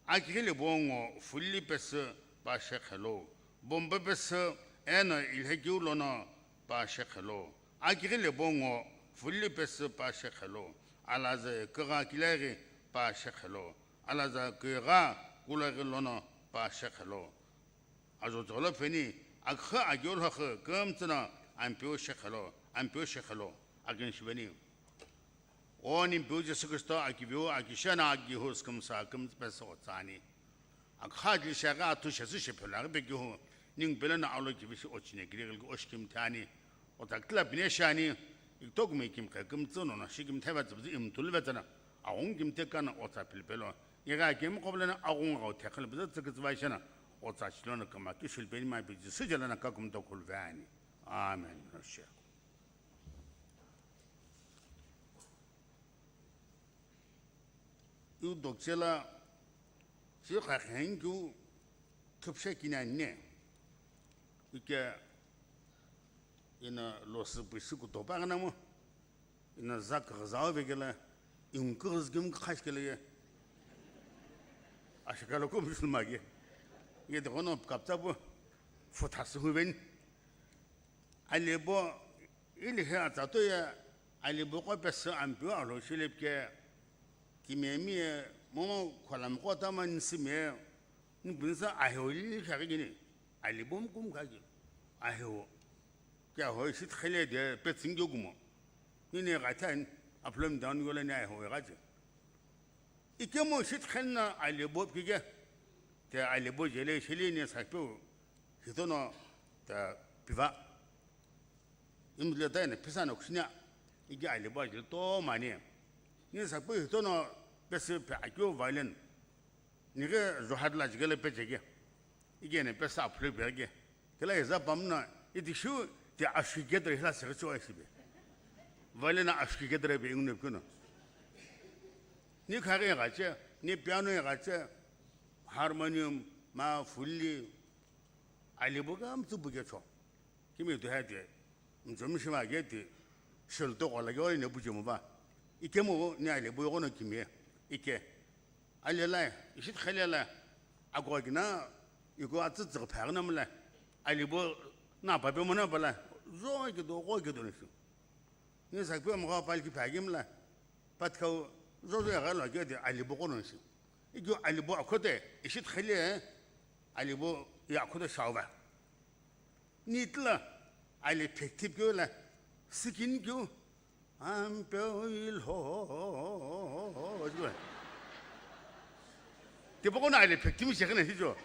akighi libo ngo fuli pesü pa shekhelo, bomba pesü eno ilhekeu lono pa shekhelo, akighi libo ngo fuli pesü pa shekhelo, alaza kügha kileghi pa shekhelo, alaza kügha kulaghi lono pa shekhelo. Ajo tsügholo pheni, akha agyo lhokhu kümtsü no Ampeu shekhelo, Ampeu shekhelo, akin shiveni. O Nimpeu Jisü Khristo akiveu akishena akihu sükümsa kümtsü pesü otsani. Akha ghi sheghi athu shesü shephelo aghi pekihu, ningu pelo no alo kivishi ochine kiri ghi oshikimthani. Otsa kila pine shani, iktokume kimkhe kümtsü nono shikimthe vetsü vetsü imtulu vetsü na, aghungu kimthe kano otsa pilipelo, igha kemi qobleno aghungu ghau thekhelo vetsü tsükütsü vaishena, otsa chilono kama kishul peni ma piji sijala na kakum tokhul vani. Amen. Russia. Yu dokchela, si khakhen kyu thupshe kinanne. Ike ina losi pusi kutopa ngana mo. Ina zak gazao vekela, yung kuzgim khash kele ye. Ashikalo ko musulma ge. Ye de kono kapta bu. Futasi huven. Alibo, ili he atsato ye, alibo ko pesü Ampeu alo shilip ke, kimemi ye, momo kholam ko tama nisime, nipinsa ahiu ili shagini, alibo mkum kagi, ahiu, kya hoi shit khele de, petsingyo gumo, nini gatan, aplom down yola ni ahiu gati. Ikemu shit khenna alibo pige, te alibo jele shili ni sakpu, hitono, te piva. Imdle ta ina pisa no kushina, igi alibo ajili to mani. Ni sakpu hitono pesi pe akyo violin. Nige Zohar la jigele pe jege. Igi ina pesa aphle pe ge. Kila iza pamna, iti shu ti ashki gedre hila sege cho ashi be. Violin ashki gedre be ingne kuno. Ni khage gache, ni piano gache, harmonium, ma fully, alibo ga mtsu buge cho. Kimi tu hai te, mchomi shima ge te, shil to kola ge ori ne buji mo ba. Ike mo ni alibo yogo no kimi, ike. Ali lai, ishit khali lai, ako gina, iko atsu tsu phag na mla. Alibo na pa pe mo na bala, zo ke do, go ke do ne shu. Ni sakpe mo ga pal ki phag mla. Pat kau, zo zo ya ga lo ge te, alibo ko no shu. Iko alibo akote, ishit khali, alibo ya akote shawa. Nitla, ali phek thip kyo la, sikin kyo, Ampeu ilho, kyo. Tipoko na ali phek thimi shekhe na hijo.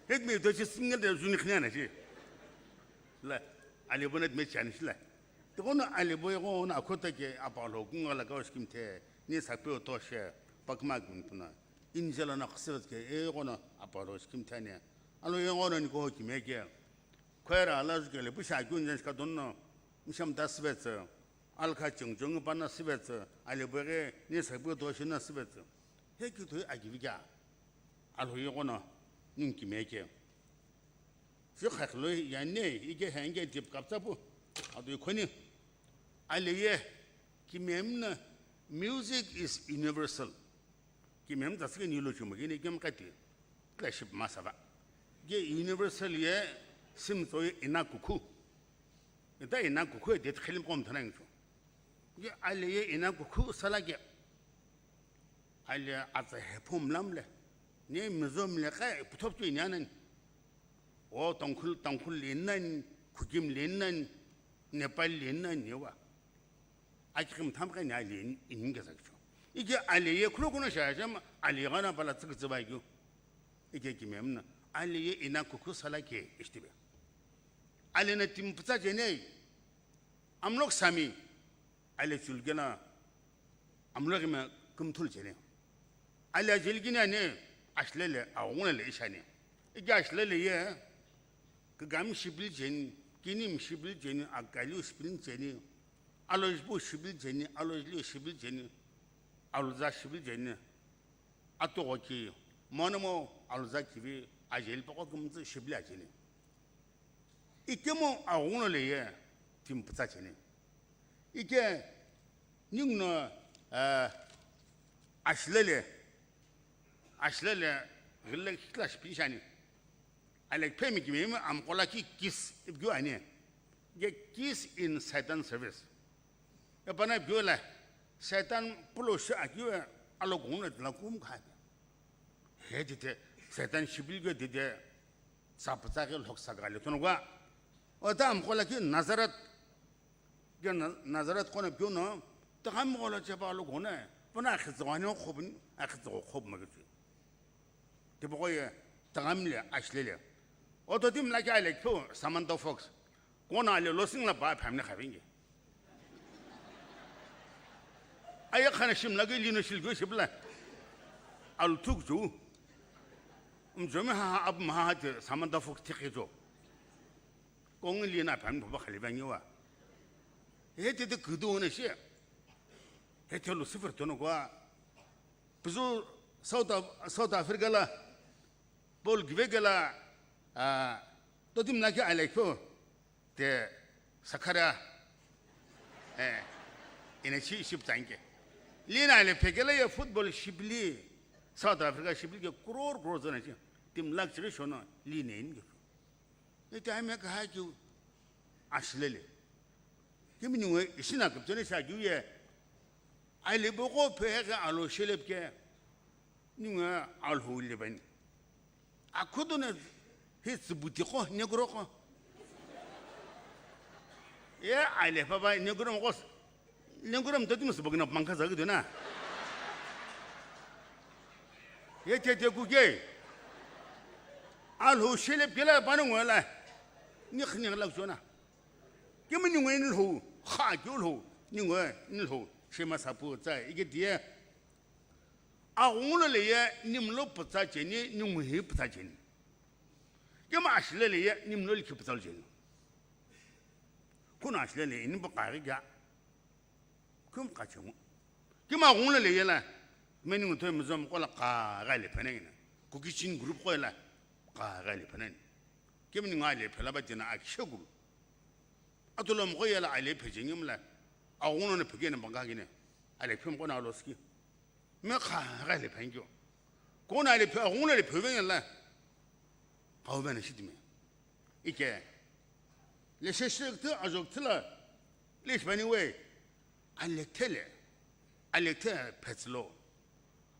Hek me to chi single de juni khna na chi. La, alibo na me chan shi la. Tipoko na alibo yogo na akote ke apalo kunga la ka skim the, ni sakpe to she, pakma kin puna. Injela na khsevet ke, e yogo na apalo skim the ne. Alo yogo na ni ko ki me ke. Khoira ala jukele, pu sha kyun jan shika donno, misham ta sibetse, alkha chungchung pa na sibetse, alibo ghe, ni sakpe to shi na sibetse. He ki toi agivi kya? Alo yogo na, ning ki me ke. Shi khaklo ya ne, ike henge tip kapsa pu, ado khoni. Ali ye, ki mem na, music is universal. Kimem tsatsi ke nilo chuma kini kem kati. Claship masava. Ge universal ye simtso ye ina kukhu. Ita ina kukhu ye det khilim kom thana ingcho. Ge ali ye ina kukhu sala ge. Ali atsa hephum lamle. Ne mizom le kai puthop tu inyanan. O Tongkhul, Tongkhul linan, Khukim linan, Nepal linan yewa. Akikhim tham kha ni ali in, in ke sakcho. Ike ali ye khulu kuno sha sha ma, ali gana pala tsik tsibai kyu. Ike kimem na. Ali ye ina kukhu sala ke ishtibe. Ali na tim putsa jene. Amlok sami. Ali chulgena. Amlok me kumthul jene. Ali ajil gina ne. Ashlele, aungna le ishane. Ike ashlele ye. Kagam shibil jeni, kinim shibil jeni, akaliu shibil jeni. Alojbu shibil jeni, alojliu shibil jeni, aluza shibil jeni, atogo ki, monomo aluza kivi, ajeli poko kumtsu shibil ajeni. Ikemu aguno leye, timi pütsa cheni. Ike ninguno, eh, ashilele, ashilele ghilile kikila shipi shani. Alekphemi kimemi amqo lakhi kiss ipi keu ani. Ike kiss in Satan service. Epana ipi keu la, Satan pulo shi akeu alogongu na tila kum kha. He tete, Satan shipili keu tete, sa pütsa keu lhoksa kale tono kua. Ota amqo lakhi Nazareth. Keu Na-, Nazareth qo na keu no, taghami qo lo chepa alogongu na, puna akhitsa ani khobuni, akhitsa khobuma keu. Tipaqo ye taghami le ashilele. Oto timi lakhi alekpheu Samantha Fox. Kona ale losing la pa phamni khavenge. Aya khana shim lakhi lino shil go shipla. Al thuk ju. Umjomi ha ha ab ma ha te Samantha Fox thikhi jo. Kong lina phamni papa khali vangi wa. He tete kudu ne shi. He te Lucifer tono kwa. Puzu South Af-, South Africa la, Paul Giveke la, ah, totimi lakhi alekpheu te Sakharia, eh, ina shi ship tanke. Lina ale phekela ye football shipili, South Africa shipili ke crore crore zona shi, timi lakhi chiri shono, lina inke. Ita ame kaha keu ashilele. Kimi ningu ishi na kupitone shi akeu ye. Alebo qo pheghi alo shilep ke. Ningu Alhou le bani. Akhudu ne hi tsibuti qo, negro qo. Ye ale papa negro mo qo. Lengkura mtati mo sibogina pangkha zagi dona. Ye te te kuke. Alhou shilep kela pano ngola. Nikh nikh lak jona. Kemi ningu inlhou, kha keu lhou, ningu inlhou, shema sapu tsa, ike die. Aghungu lo le ye, nimlo pütsa cheni, ningu hi pütsa cheni. Kemi ashilele ye, nimlo likhi pütsa lo cheni. Kuna ashilele, ini pa kaghi kya. Kumi kachengu. Kima ghungla le yela. Meni ngu toi muzom kola ka gai le phenengina. Kuki Chin group kola ka gai le pheneni. Kemi ningu ale phela ba tina akishe group. Atulom ko yela ale phejengi mla. Aghungla ne phegene banga gine. Ale phem kona aloski. Me ka gai le phengyo. Kona ale phe, aghungla le phevengela. Kau bena shitime. Ike. Le sheshekte ajoktila. Le shbani we. Alekthele. Alekte phetslo.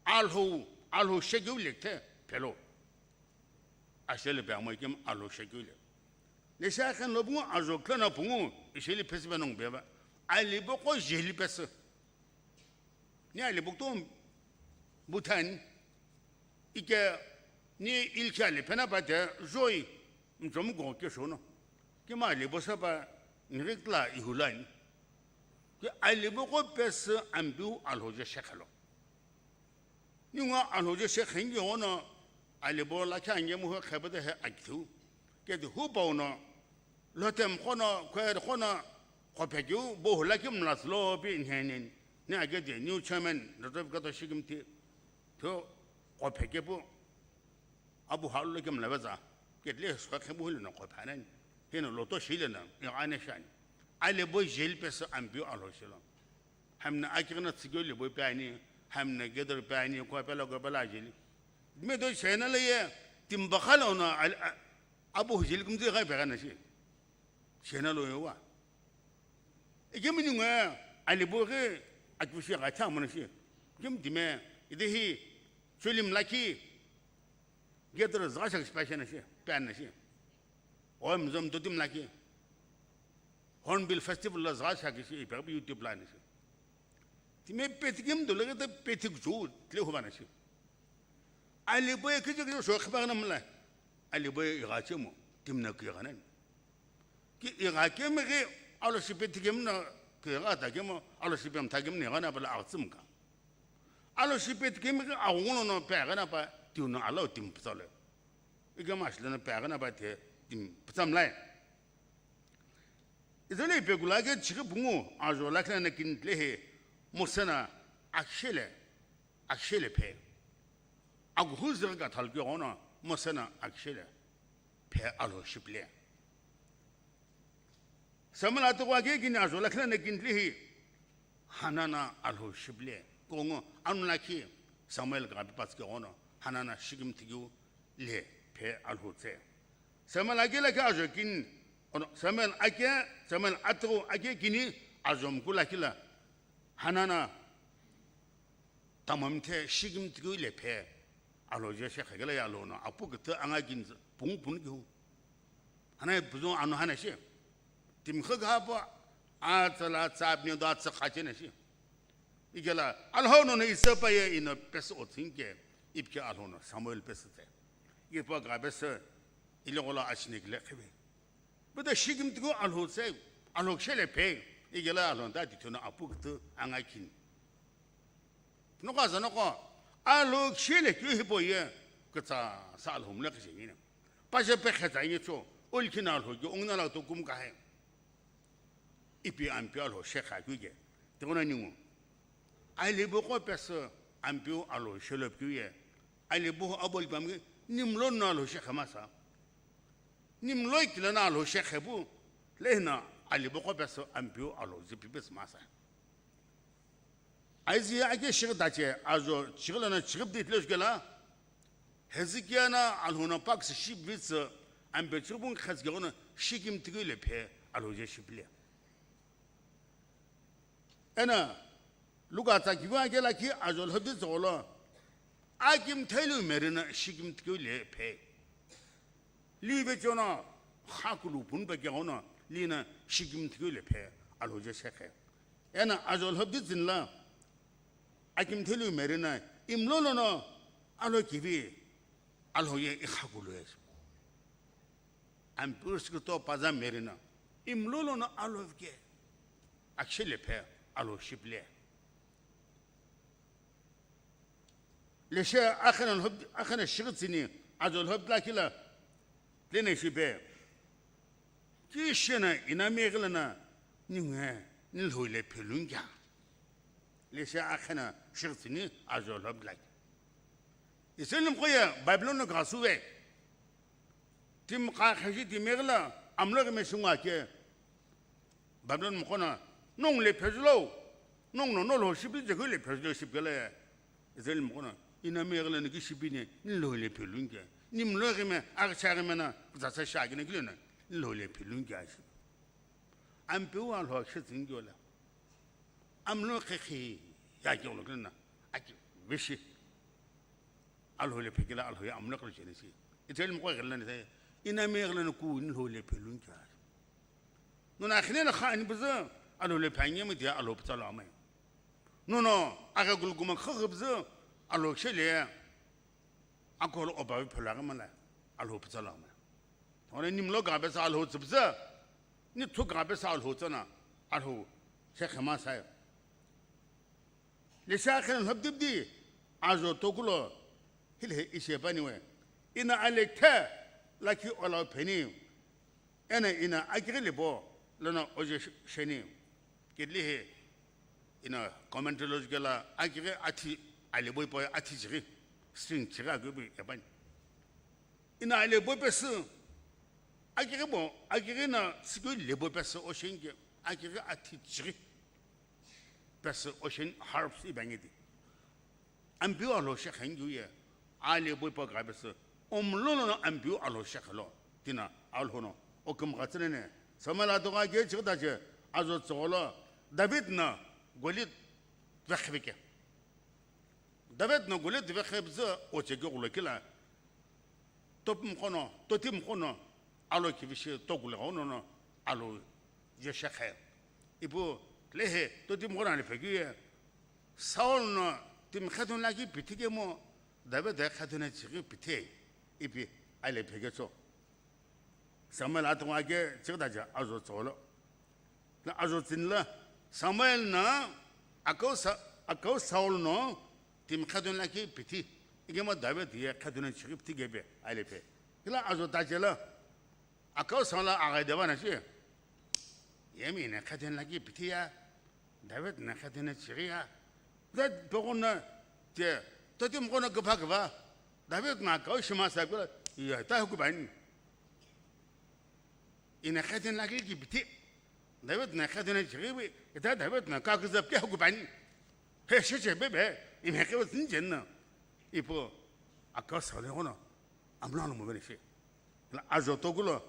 Alhou, alhou shekeu lekte phelo. Ashele pe amo ikem alhou shekeu le. Le shakhen lo pungu ajoktena pungu. Isheli phesi benong beba. Alebo ko jeli phesi. Ni alebo to Bhutan. Ike ni ilkhi ale phena pa te joi mchomu go ke shono. Kima alebo sapa nirikla ihulani. Ke alebo ko pesi ambiu alhoje shekhalo. Ningu alhoje shekhengi ono alebo la khange mu khebede he akithu. Ke de hu pa ono Lotem kono, kwer kono, kophekeu, bo hula kim la slow pi nhenen. Ni age de new chairman, Doctor Kato Shikimti, to kopheke pu, abu halu kim la beza, ketle swa khe bu hulu na kophanen, hino loto shile na, ya ane shan. Ale bo jel pesa ambiu alo shilo. Hamna akirna tsigyo le bo pani, hamna gedar pani, ko pela ko pela jeli. Me do chena le ye, timbakhala ona, al-, a-, abu jel kumzi gai pegana shi. Shena lo yowa. Ikemi ningu, alibo ghi, akipushi gha tha mona shi. Kim dime, ide hi, chulim laki, gedro zgha shak spashena shi, panna shi. Om zom dotim laki. Hornbill Festival la zgha shak shi, ipe YouTube la ni shi. Time petikim do lagi ta petik ju, tle hubana shi. Alibo ye kije kije sho khipagna mla. Alibo ye igha chemo, timna ki ghanan. Ki igha kemi ghi alo shipet kemi na ki gha ta kemo, alo shipem ta kemi ni gha na bala agtsum ka. Alo shipet kemi ghi agungu no pe gha na pa tiuno alo tim psale. Igama shile na pe gha na pa te tim psam lai. Izole pe kula ke chikhi pungu ajo lakhle na kin tle he mosena akshele. Akshele phe. Agu huzir ka thal ki ono mosena akshele phe alo shiple. Samuel atoqo akekini ajo lakhi lono kini tilihi, Hanana Alhou shipüle. Kughungu anu lakhi Samuel ghape patsü keghono Hanana shikimthi keu le phe Alhou tse. Samuel ake lakhi ajo kini, ono Samuel ake, Samuel atoqo akekini ajo mku lakhi lo Hanana tamamthe shikimthi keu le phe Alhou je shekha kelo ye Alhou no apu küthü anga kini pungu punu keu. Hana ye puzu anu hana shi. Timkha ghapo atsala tsapni do atsa khache na shi. Ikela Alhou no no isapa ye ino pesü otsüngke ipke Alhou no Samuel pesü tse. Ipo gha pesü ile ghola achine kile khibe. Bada shikimthi keu Alhou tse, Alhou kishele phe, ikela Alhou no ta tithono apu küthü anga kini. Nokha za nokho, Alhou kishele keu hipau ye, kütsa sa Alhou mle kisheni. Paje pekhe tsa inye cho, ulkina Alhou keu ungna la to kum kahe. Ipi Ampeu Alhou shekha keu ke, tighono ningu. Alibo qo pesü Ampeu Alhou shelo keu ye, alibo abol pamge, nimlo no Alhou shekha masa. Nimlo ikila no Alhou shekhe pu, lehina alibo qo pesü Ampeu Alhou zipi pesü masa. Isaiah ake shighi tache ajo chighi lono chighi pdi tile shukela, Hezekia no Alhou no paküsü shipüvitsü, Ampeu chighi pung khazike ghono shikimthi keu le phe Alhou je shipüle. Eno, Luka tsa kivi ake lakhi ajo lhobdi tsügholo, akimtheliu Mary no shikimthi keu le phe. Live chono khakulu pun pe keghono lino shikimthi keu le phe Alhou je shekhe. Eno ajo lhobdi tsüni lo, akimtheliu Mary no imlo lono alo kivi Alhou ye ikhakulu ye. Ampeu sikito paza Mary no imlo lono Alhou vike. Akishe le phe Alhou shipüle. Leshe akheno lhobdi, akheno shighi tsüni ajo lhobdi lakhi lo, lene shipe. Kisheno ina meghi lono ningu he, ni Lhou le phe lungkea. Leshe akheno shighi tsüni ajo lhobdi lakhi. Israel mqo ye Babylon no gha suwe. Timi kha khashi timi ghila amlo ghime shungu ake. Babylon mqo no, nongu le phe julo, nongu no no Lhou shipi je keu le phe julo shipikelo ye. Israel mqo no, ina meghi lono ki shipini, ni Lhou le phe lungkea. Nimlo ghime, aghi cha ghime no, kutsa sa sha kine kile no, ni Lhou le phe lungkea shi. Ampeu Alhou akishe tsüngkeo le. Amlo khekhe ya keghono kile no, aki vishi. Alhou le phe kile Alhou ye amlo khekhe jeni shi. Israel mqo ghile ni se, ina meghi lono ku ni Lhou le phe lungkea. Nono akhine lo kha ani püzü, Alhou le phe ange mo dia Alhou pütsa lo amai. Nono aghe gulguma khakha püzü, Alhou kishele. Akolo oba phe lo aghi mala, Alhou pütsa lo amai. Tone nimlo gha pesü Alhou tsü püzü, ni thu gha pesü Alhou tsü no, Alhou shekhe masa ye. Leshe akheno lhobdi pdi, ajo tokulo, hile he ishe paniwe. Ina ale khe, lakhi olau pheni. Eno ina akighi libo lono oje sh-, sheni. Kitilihi ina commentary lo jukela akighi athi alibo ipo athi chighi, string chighi akeu pi epani. Ina alibo pesü, akighi bo, akighi no sikeu libo pesü ocean ke, akighi athi chighi pesü ocean harps ibange di. Ampeu Alhou shekhe ngeu ye, alibo ipo gha pesü, omlo lono Ampeu Alhou shekhe lo, tina Alhou no, okimgha tsünene, Samuel atoqo ake chighi tache, ajo tsügholo, David no Goliath vekhe vike. David no Goliath vekhe püzü oche keghulo kile, topu mqo no, toti mqo no, alo kivishi tokulo ghono no, alo je shekhe. Ipu lehe toti mqo no ale phekeu ye, Saul no timi khetun lakhi pithi kemo, David ye khetun chighi pithi, ipi ale pheketso. Samuel atoqo ake chighi tache ajo tsügholo. La ajo tsüni lo Samuel no akau Sa-, akau Saul no timi khetun lakhi pithi. Ikemu David ye khetun chighi pithi kepe ale phe. Kila ajo tache lo akau Saul aghi deva na shi. Yemi ne khetun lakhi pithi ya. David no khetun chighi ya. David peghono te, toti mqo no küpha küpha. David no akau shima sa kula, iya, ta huku bani. Ina khetun lakhi ki pithi. David na khetuna chighibi, ita David na kaküzü pike hukupani. He sheche bebe, ime khewe zinjen na. Ipo, akau Saul ghono, amna lo mobeni shi. La ajo tokulo,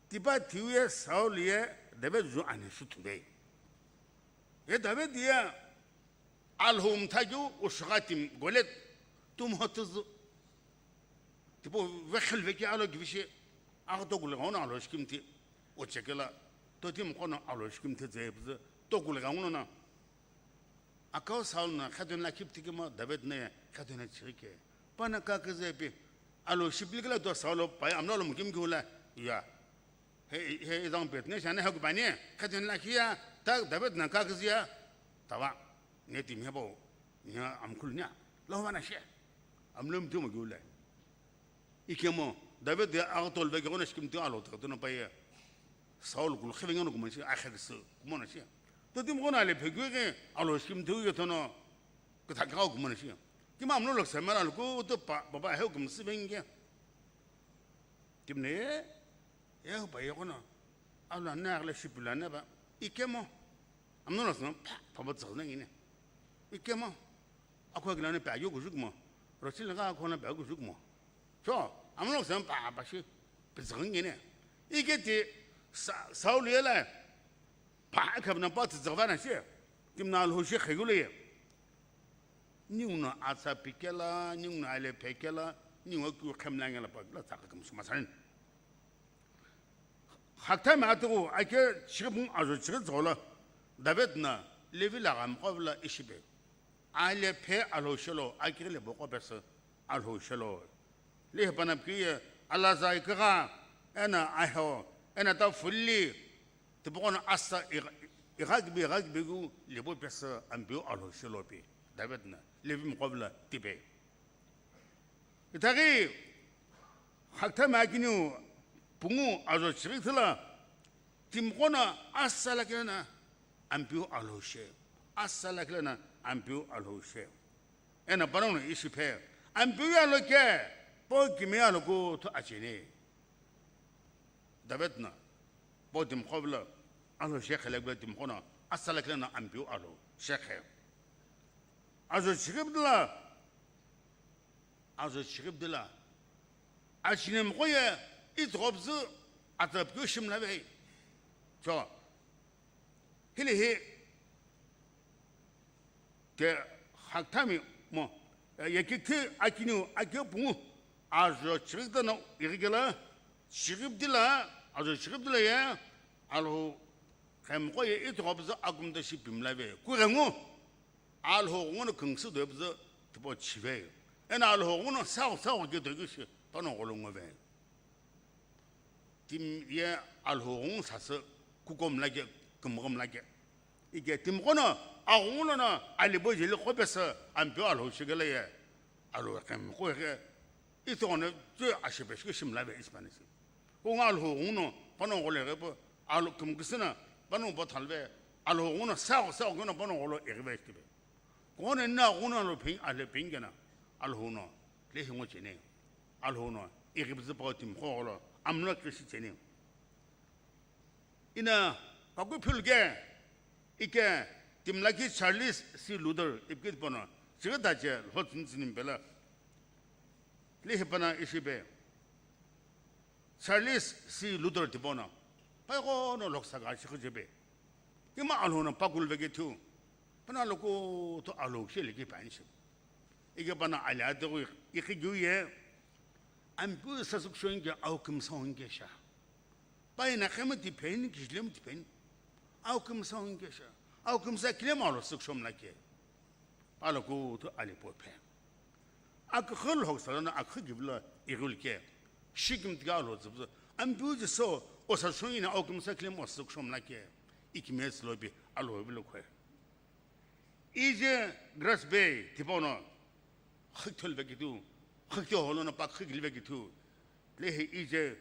tipa thiu ye Saul ye David ju ani shutube. Ye David ye, Alhou mtha keu ushugha timi Goliath tumhotuzu. Tipau vekhilu vekhi alo kivishi, aghi tokulu ghenguno Alhou shikimthi, uchekela, totimi qono Alhou shikimthi tse püzü, tokulu ghenguno na. Akau Saul na khetuna lakhi püthikimo David na ye khetuna chighike. Pana kaküzü pi, Alhou shipilikela to Saul pai amlo lo mukimkiula, ya. He, he, izang pet ne shane haku bani, khetuna lakhi ya, ta David na kaküzü ya, tawa, ne timi hepau, ne amkhulu nia, lo vana she, amlo mthumo kiula. Ikemo, David ya aghi tolu vekhi ghono shikimthi Alhou tokutuna paye. Saul kulu khivengeno kumana shi, akhe kisi kumana shi. Totimi ghono ale phekeu ghi Alhou shikimthi ye tono, kithakha kumana shi. Tima amlo loksa mala luku, to pa, baba he kumsi venge. Timne, ye, ye pa ye ghono, Alhou na aghle shipula ne ba, ikemo. Amno lo sino, pa, pa, pa, tsakna ngine. Ikemo. Akho gilane pa yo kujukmo. Rochil ga akho na pa kujukmo. So, amno lo sino, pa, pa, shi, pa, tsakna ngine. Ike ti, Sa-, Saul yela, pa, akhabna pa, tsakvana shi. Timna Alhou shi khayule ye. Ninguno atsa pikela, ninguno ale phekela, ninguno ku khemla ngela pa, la tsaka kumsuma sanin. Hakthami atugu ake chighi pungu ajo chighi tsügholo, David na Levi lagha mqo vilo ishi pe. Ale phe Alhou shelo, akighi le boko pesü Alhou shelo. Lehi pana pkiye, alaza ikigha, ena aho, ena ta fulli, tipaqo na asa igha-, ighakibi, ighakibi gu lebo pesü Ampeu Alhou shelo pe. David na Levi mqo vilo tipe. Ithaghi, hakthami akiniu pungu ajo chighi thila, timiqo na asa lakhi na Ampeu Alhou she, asa lakhi na Ampeu Alhou she. Ena panongu ishi phe, Ampeu ye alo ke, po kimi alo kuthu acheni. David na, po timiqo vilo, Alhou shekhe lakhi timiqo na, asa lakhi na Ampeu Alhou shekhe. Ajo chighi pdila, Ajo chighi pdila. Achine mqo ye, itghobzü, atrap keu shimla vei. So, hili hi, ke hakthami mo, ye kikthi akiniu, ake pungu, ajo chighi dana, ighi kela, chighi pdila, ajo chighi pdila ye, Alhou khe mqo ye, itghobzü, akumta shi pimla vei. Ku ghengu. Alhou ghenguno kungsi do püzü tipau chive. Ena Alhou ghenguno sao sao ke do kishi panongu lo ngove. Timi ye Alhou ghengu sasü kukom lake, kumgum lake. Ike timiqo na aghengu lono alibo jeli qopesü Ampeu Alhou shikela ye. Alhou khe mqo ye. Ithoghono tsü ashipe shikhe shimlave ishi panishi. Kungu Alhou ghenguno panongu lo ighipe, Alhou kümküsü na panongu bo thalve, Alhou ghenguno sao sao ghenguno panongu lo ighive shikhipe. Kono ina ghenguno lo phin, ale phin kena, Alhou no, lehi ngo cheni, Alhou no, ighipzü pau timiqo lo, amlo kishi cheni. Ina, paku philke, ike, timi lakhi Charles C. Luther, ipikit pono, chighi tache, lho tsini tsini mpela. Lehi pana ishipe. Charles C. Luther tipono, paighono loksa ka chighi chepe. Tima Alhou no pakulve ke thiu. Pana loko to Alhou kisheli ke pani shi. Ike pana ali ategui, ikhi giu ye, Ampeu sasü kushonke, au kümsa onke sha. Pai na khema tipeni, kishilem tipeni. Au kümsa onke sha. Au kümsa kilem alo sükshom lake. Palo kutu ali po phe. Akükhü lhoksa lono akükhü kivilo ighilke. Shikimthi ka lo zübzü. Ampeu Jisü, o sasü shongi na au kümsa kilem o sükshom lake. Ikimets lobi alo vilo khwe. Ije Grace Bay tipono, khikthol vekitu, khikthol holono pa khikil vekitu, lehi ije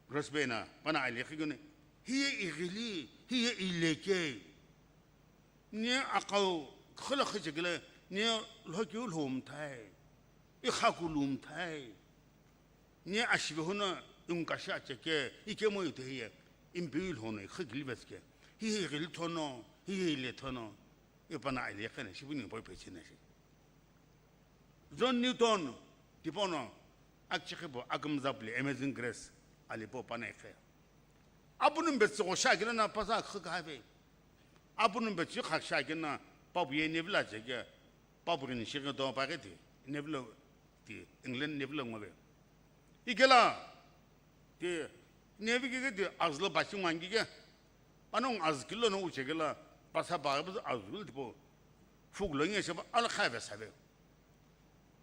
Grace Bay na, pana ali khikune, hiye ighili, hiye ileke, ni akau khila khichekile, ni lhokiu lhomthai, ikhaku lumthai. Ni ashive hono inkasha cheke, ikemo ite hiye, Ampeu Alhou no ikhikili vesike. Hihi ghili thono, hihi ile thono, ipana ali khena shipu ningu pau pechi na shi. John Newton, tipono, akchikhipu, akümzapli, Amazing Grace, alipo pana ikhe. Apunumbe tsügho shakina na pasa khakha ve. Apunumbe tsü khak shakina, papu ye nevila cheke, papu rin shikhe to paketi, nevila ti, England nevila ngove. Ikela, ti, nevi kike ti, azla bachi ngwangi ke, anong azkilo no uchekela, pasa pa, azkilo tipo, fuglo nge sheba, al khave save.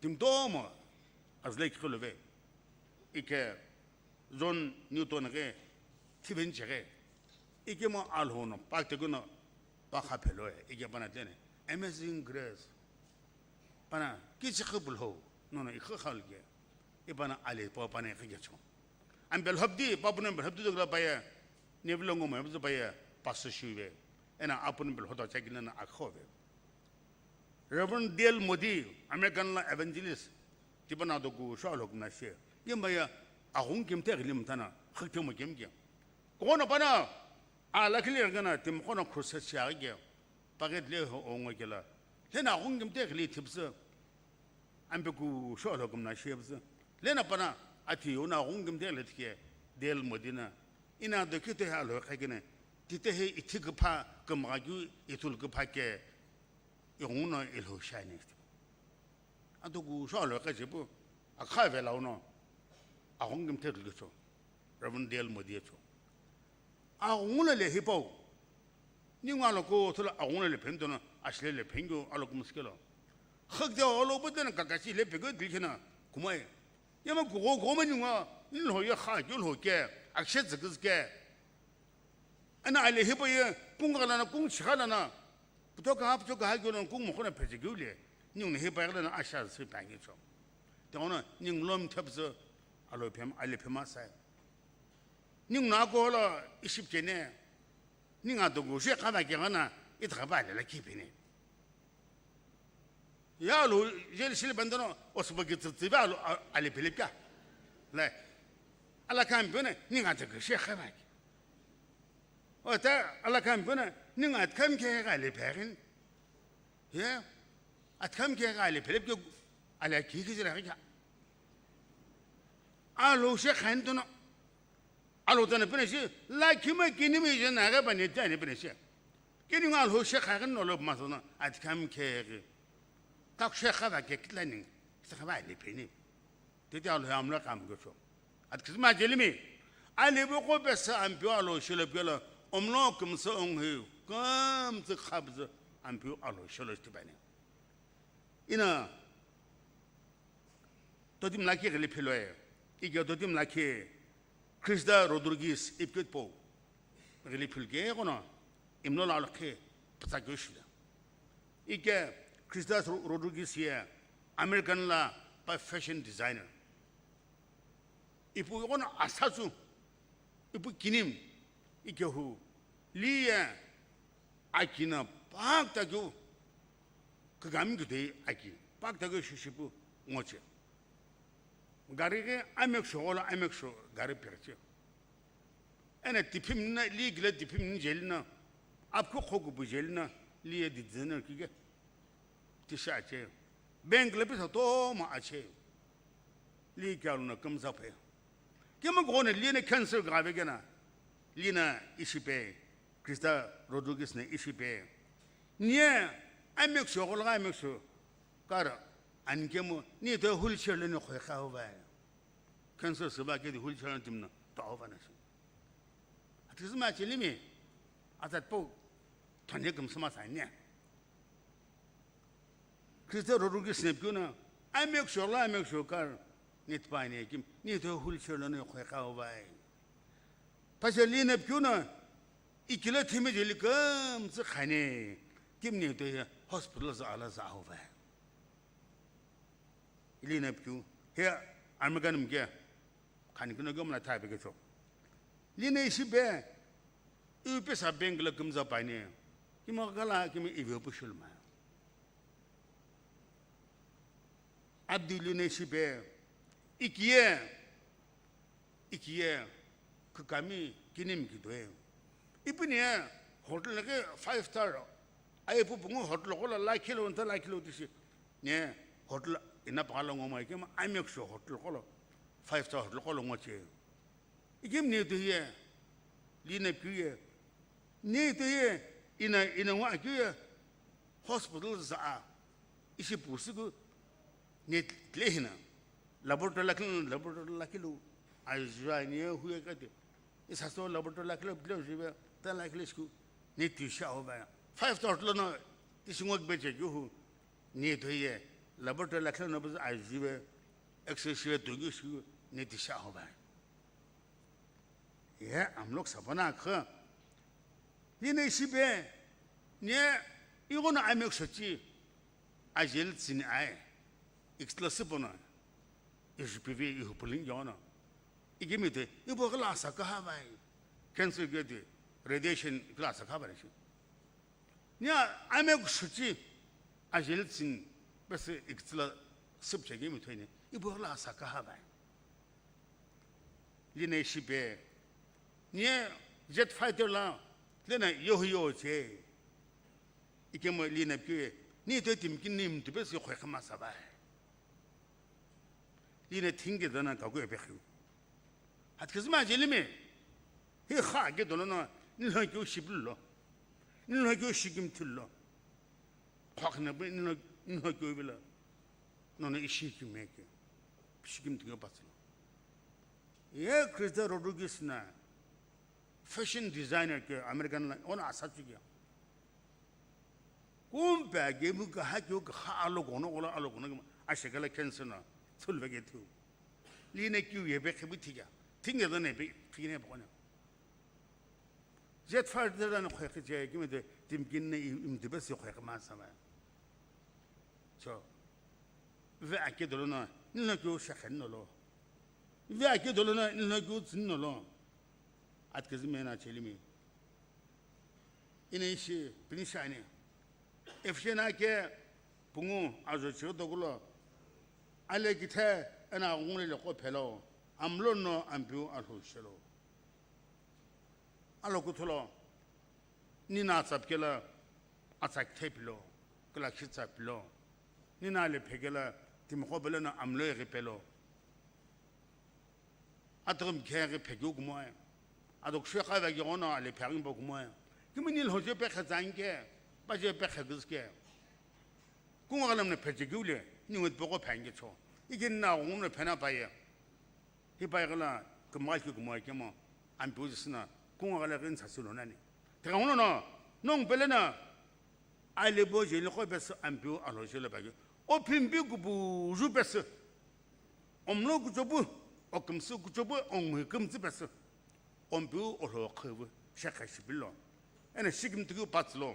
Timtomo azle khulove. Ike John Newton ghe thiven cheghe. Ike mo alhono pakte kuno pakha phelo e. Ike pana tene. Amazing Grace. Pana kichi khubul ho. No no ikha khalge. Ipana ali po pana ikha gecho. Ambel hobdi, papuno ambel hobdi dogla paye. Nevilongo mo hobdi paye. Pasu shuve. Ena apun ambel hodo chagina na akhove. Reverend D L Moody, American la evangelist, tipana doku sho alhokimna she. Yemaya aghung kimte ghili mtana, khakte mo kimke. Kono pana, a la khili gana tim kono crusade shia ge. Paget le ho ongo kela. Lena aghung kimte ghili thipse. Ampe ku sho alhokimna she bse. Lena pana, ati una aghung kimte ghili thike. D L Moody na. Ina do kite ha lo khakene. Tite he ithi kipha, kamaga kyu ithul kipha ke. Ighungu no ilhou shine. Atoku sho alo kachipu, akha vela uno, aghungu kimthe dulkecho, Reverend D L Moody cho. Aghungu le hipau, ningu aloko thola aghungu le phento no, ashile le phengyo aloko muskelo. Khakde olo butena kakachi le pego dilkena, kumai. Yama kugo goma ningu, nilho ye kha, yulho ke, akshe zikizke. Ana ale hipa ye kung ghalana, kung chighalana, puto kaha, puto kaha gyolana, kung mokhona pheche gyule, ningu na hipa ghalana asha se pangi cho. Tengona, ningu lom thepse, alo phem, ale phema sai. Ningu na ko lo iship chene, ninga to go she kaba ke gana, itha ba le la kipine. Ya lo, jeli shili bandano, osbo ki tsitsi ba lo, a-, ale pele pya. Le. Ala kam pene, ninga te ke she kaba ke. O ta, ala kam pene, ninga kam ke ga le perin. Ye? At kam ke ga le pele pya, ala ki ki jira ga. Alo she khan to no. Alo tana pene shi, la kima kini mi je na ga ba ne ta ne pene shi. Kini nga lo she khan no lo ma so na, at kam ke. Ka she kha ba ke kitla ning. Sa kha ba le pene. Tete alo ya amla kam go cho. At kisma jelimi. Ale bo ko pesa ampio alo shilo pio lo. Omlo kumsa ong he. Kam se khab se ampio alo shilo ti bani. Ina totim lakhi ghili philo e. Ike totim lakhi Krista Rodriguez ipkit po. Ghili phil ke kono imlo la lakhe pata kyo shida. Ike Krista Ro-, Rodriguez ye American la pa fashion designer. Ipu kono asatsu, ipu kinim, ike hu, li ye, aki na pak takyu, kagami kudei aki, pak takyu shishipu ngoche. Gari ke amek shogo la amek sho gari perche. Ena tipim na, li gila tipim ni jeli na, apko khoku bu jeli na, li ye designer kike. Tisha ache. Bank le pesa toma ache. Li kyalu na kamsa phe. Kima gone li na cancer ga ve gena. Li na ishipe. Krista Rodriguez na ishipe. Nie, amek sho, gol ga amek sho. Kar, an kemo, ni to wheelchair le ni khoi kha ho vai. Cancer se ba ke di wheelchair le tim na, to ho va na shi. Atis ma chilimi. Atat po, thane kam sama sa nie. Krista Rodriguez ne pyu na, I make sure, I make sure kar, nit pa ne kim, nit ho wheelchair lo ne khoi kha vai. Pastor Lee ne pyu na, ikila thime jeli kam tsi khane, kim ne to hospital za ala za ho vai. Lee ne pyu, he American mge, khani kino gomla thai pe ke cho. Lee ne ishi be, iu pesa bank la kumza pai ne, kima kala, kima ive pushul ma. Abdi Lee ne ishi be, ikiye, ikiye, kukami, kinim kidoe. Ipini ye, Hotel ke five star. Aye pu pungu hotel ko la lakhi lo nta lakhi lo tishi. Ne hotel ina pa lo ngoma ke ma amekusho hotel ko lo five star hotel ko lo ngoche. Ikim ne to ye. Lina piu ye. Ne to ye. Ina ina wa kiu ye. Hospital za a. Ishi pusiku ne tle hina. Laboratory lakhi lo, laboratory lakhi lo. Ai jua ne huye kate. Isa so laboratory lakhi lo, bidlo jibe, ta lakhi lo sku. Ne tisha ho ba. Five star lo no, tishi ngok beche ju hu. Ne to ye, laboratory lakhi lo no buz ai jibe, X-ray shibe to ju sku, ne tisha ho ba. Ye, amlok sabana kha. Lina ishibe, ne, igono amekusho chi, ajeli tsini ai. Ikitla sipono, ishi pivi ihu pulin yono. Igimi te, ibo kala asa kaha vai. Cancer ge te, radiation kala asa kaha vai shi. Ne, amekusho chi, ajeli tsini, bese ikitla sipche gimi toine, ibo kala asa kaha vai. Lina ishibe. Ni jet fighter la, lina yohu yo che. Ikemo lina pye. Ni to timkin ni mtu besi khoi khama sabai. Lina thingi dana kaku ebe khiu. Hat kizma jelime. Hi kha ke dolo na, ni lo kyo shiblo. Ni lo kyo shigim thullo. Khokna be ni lo, ni lo kyo bila. No no ishi kimeke. Shigim tinga patslo. Ye Krista Rodriguez na fashion designer ke American la, ona asa chiki. Kumpa ke mu ka ha kyo ka ha alo kono, ola alo kono ke ma, a shekala cancer na, thul ve ke thu. Lina kyu ye be khibu thiga. Thinga done be, phine bokona. Jet fighter done khoi khiche, kime de, timkin ne im, im de besi khoi khama sama. So, ve ake dolo na, nilo kyo shekhen nolo. Ve ake dolo na, nilo kyo tsin nolo. At kizime na chelimi. Ina ishi, pini shani. Efshena ke pungu ajo chiro dogulo. Ale kithe ena ngule le ko phelo. Amlo no ampiu alhu shelo. Alo kuthulo. Nina tsapkela atsa kithe pilo. Kala khitsa pilo. Nina le phekela timkho bele no amlo eri pelo. Atugum khe ghi pheghiu kumoe. Aduk shwe kha veghi ghono ale pheghi bo kumoe. Kimini lhoje pe khezanke, baje pe khegizke. Kunga galam ne pheje giule, ningut boko phenge cho. Igin na ghono phena paye. Hi paye gala, kumal ki kumoe kemo, ampiu jisna, kunga gala gin sasulo nani. Tega ghono no, nong pele na, ale bo jeli kho bes ampiu alo jelo bagi. O phimbi kubu ju bes. Omlo kuchopu, okumsu kuchopu, ongui kumtsu pesu. Ompiu olo khevu, shekhe shipilo. Ena shikim tukiu patslo.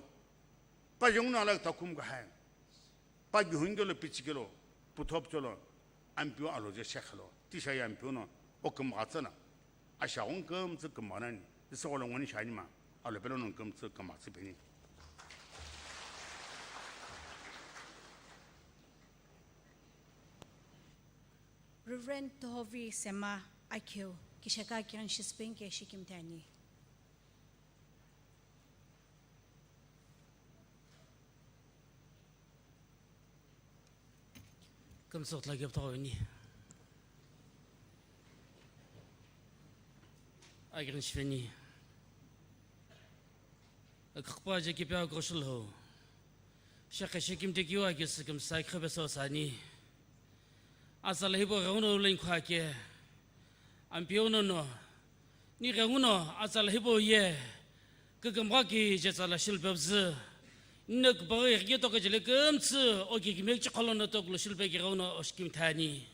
Pa yongno ala takum kahai. Pa gihungelo pichikelo, puthop cholo, ampiu alo je shekhelo. Tisha ya ampiu no, okum gatsana. Ashagun kumtsu kumanani. Isogolo ngoni shanima. Alo pelo no kumtsu kumatsu peni. Reverend Tohovi Sema Akeu, kisheka kiran shispen ke shikim tani. Kamsok la gep tawini. Akiran shiveni. Akakpa je kipia groshul ho. Shakhe shikim te kiwa ke sikim sa khabe so sani. Asala hibo gauno len khwa ke. Ampiu no no. Ni gauno asala hibo ye. Kikimgha ki je tsala shil pebzü. Nne kibaghi irgi toke jele kimtsü, oki kimek chikholo no toklo shil pe gauno oshkim thani.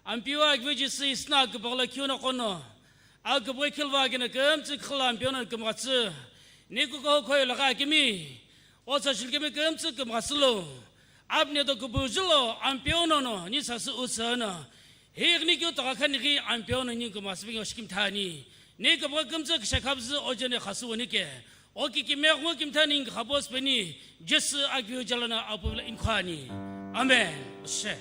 Ampiu akive Jisü isna akibaghi la kiu no kono. Akibaghi khilva akina kimtsü khila ampiu no kimghatsü. Ni kuko khoyo laga akimi. Otsa shilkimi kimtsü kimghatsülo. Apne to kubujulo ampiu no no ni sasü utsana. Hi igni kyu toka khani ghi ampiu no ni kimghatsü bingo shikim thani. Ni kimgha kimtsü kishakhabzü ojene khasu wani ke. Oki kime ngu kim thani ngi khabos peni. Jisü akiu jalana apuvla inkhani. Amen. She.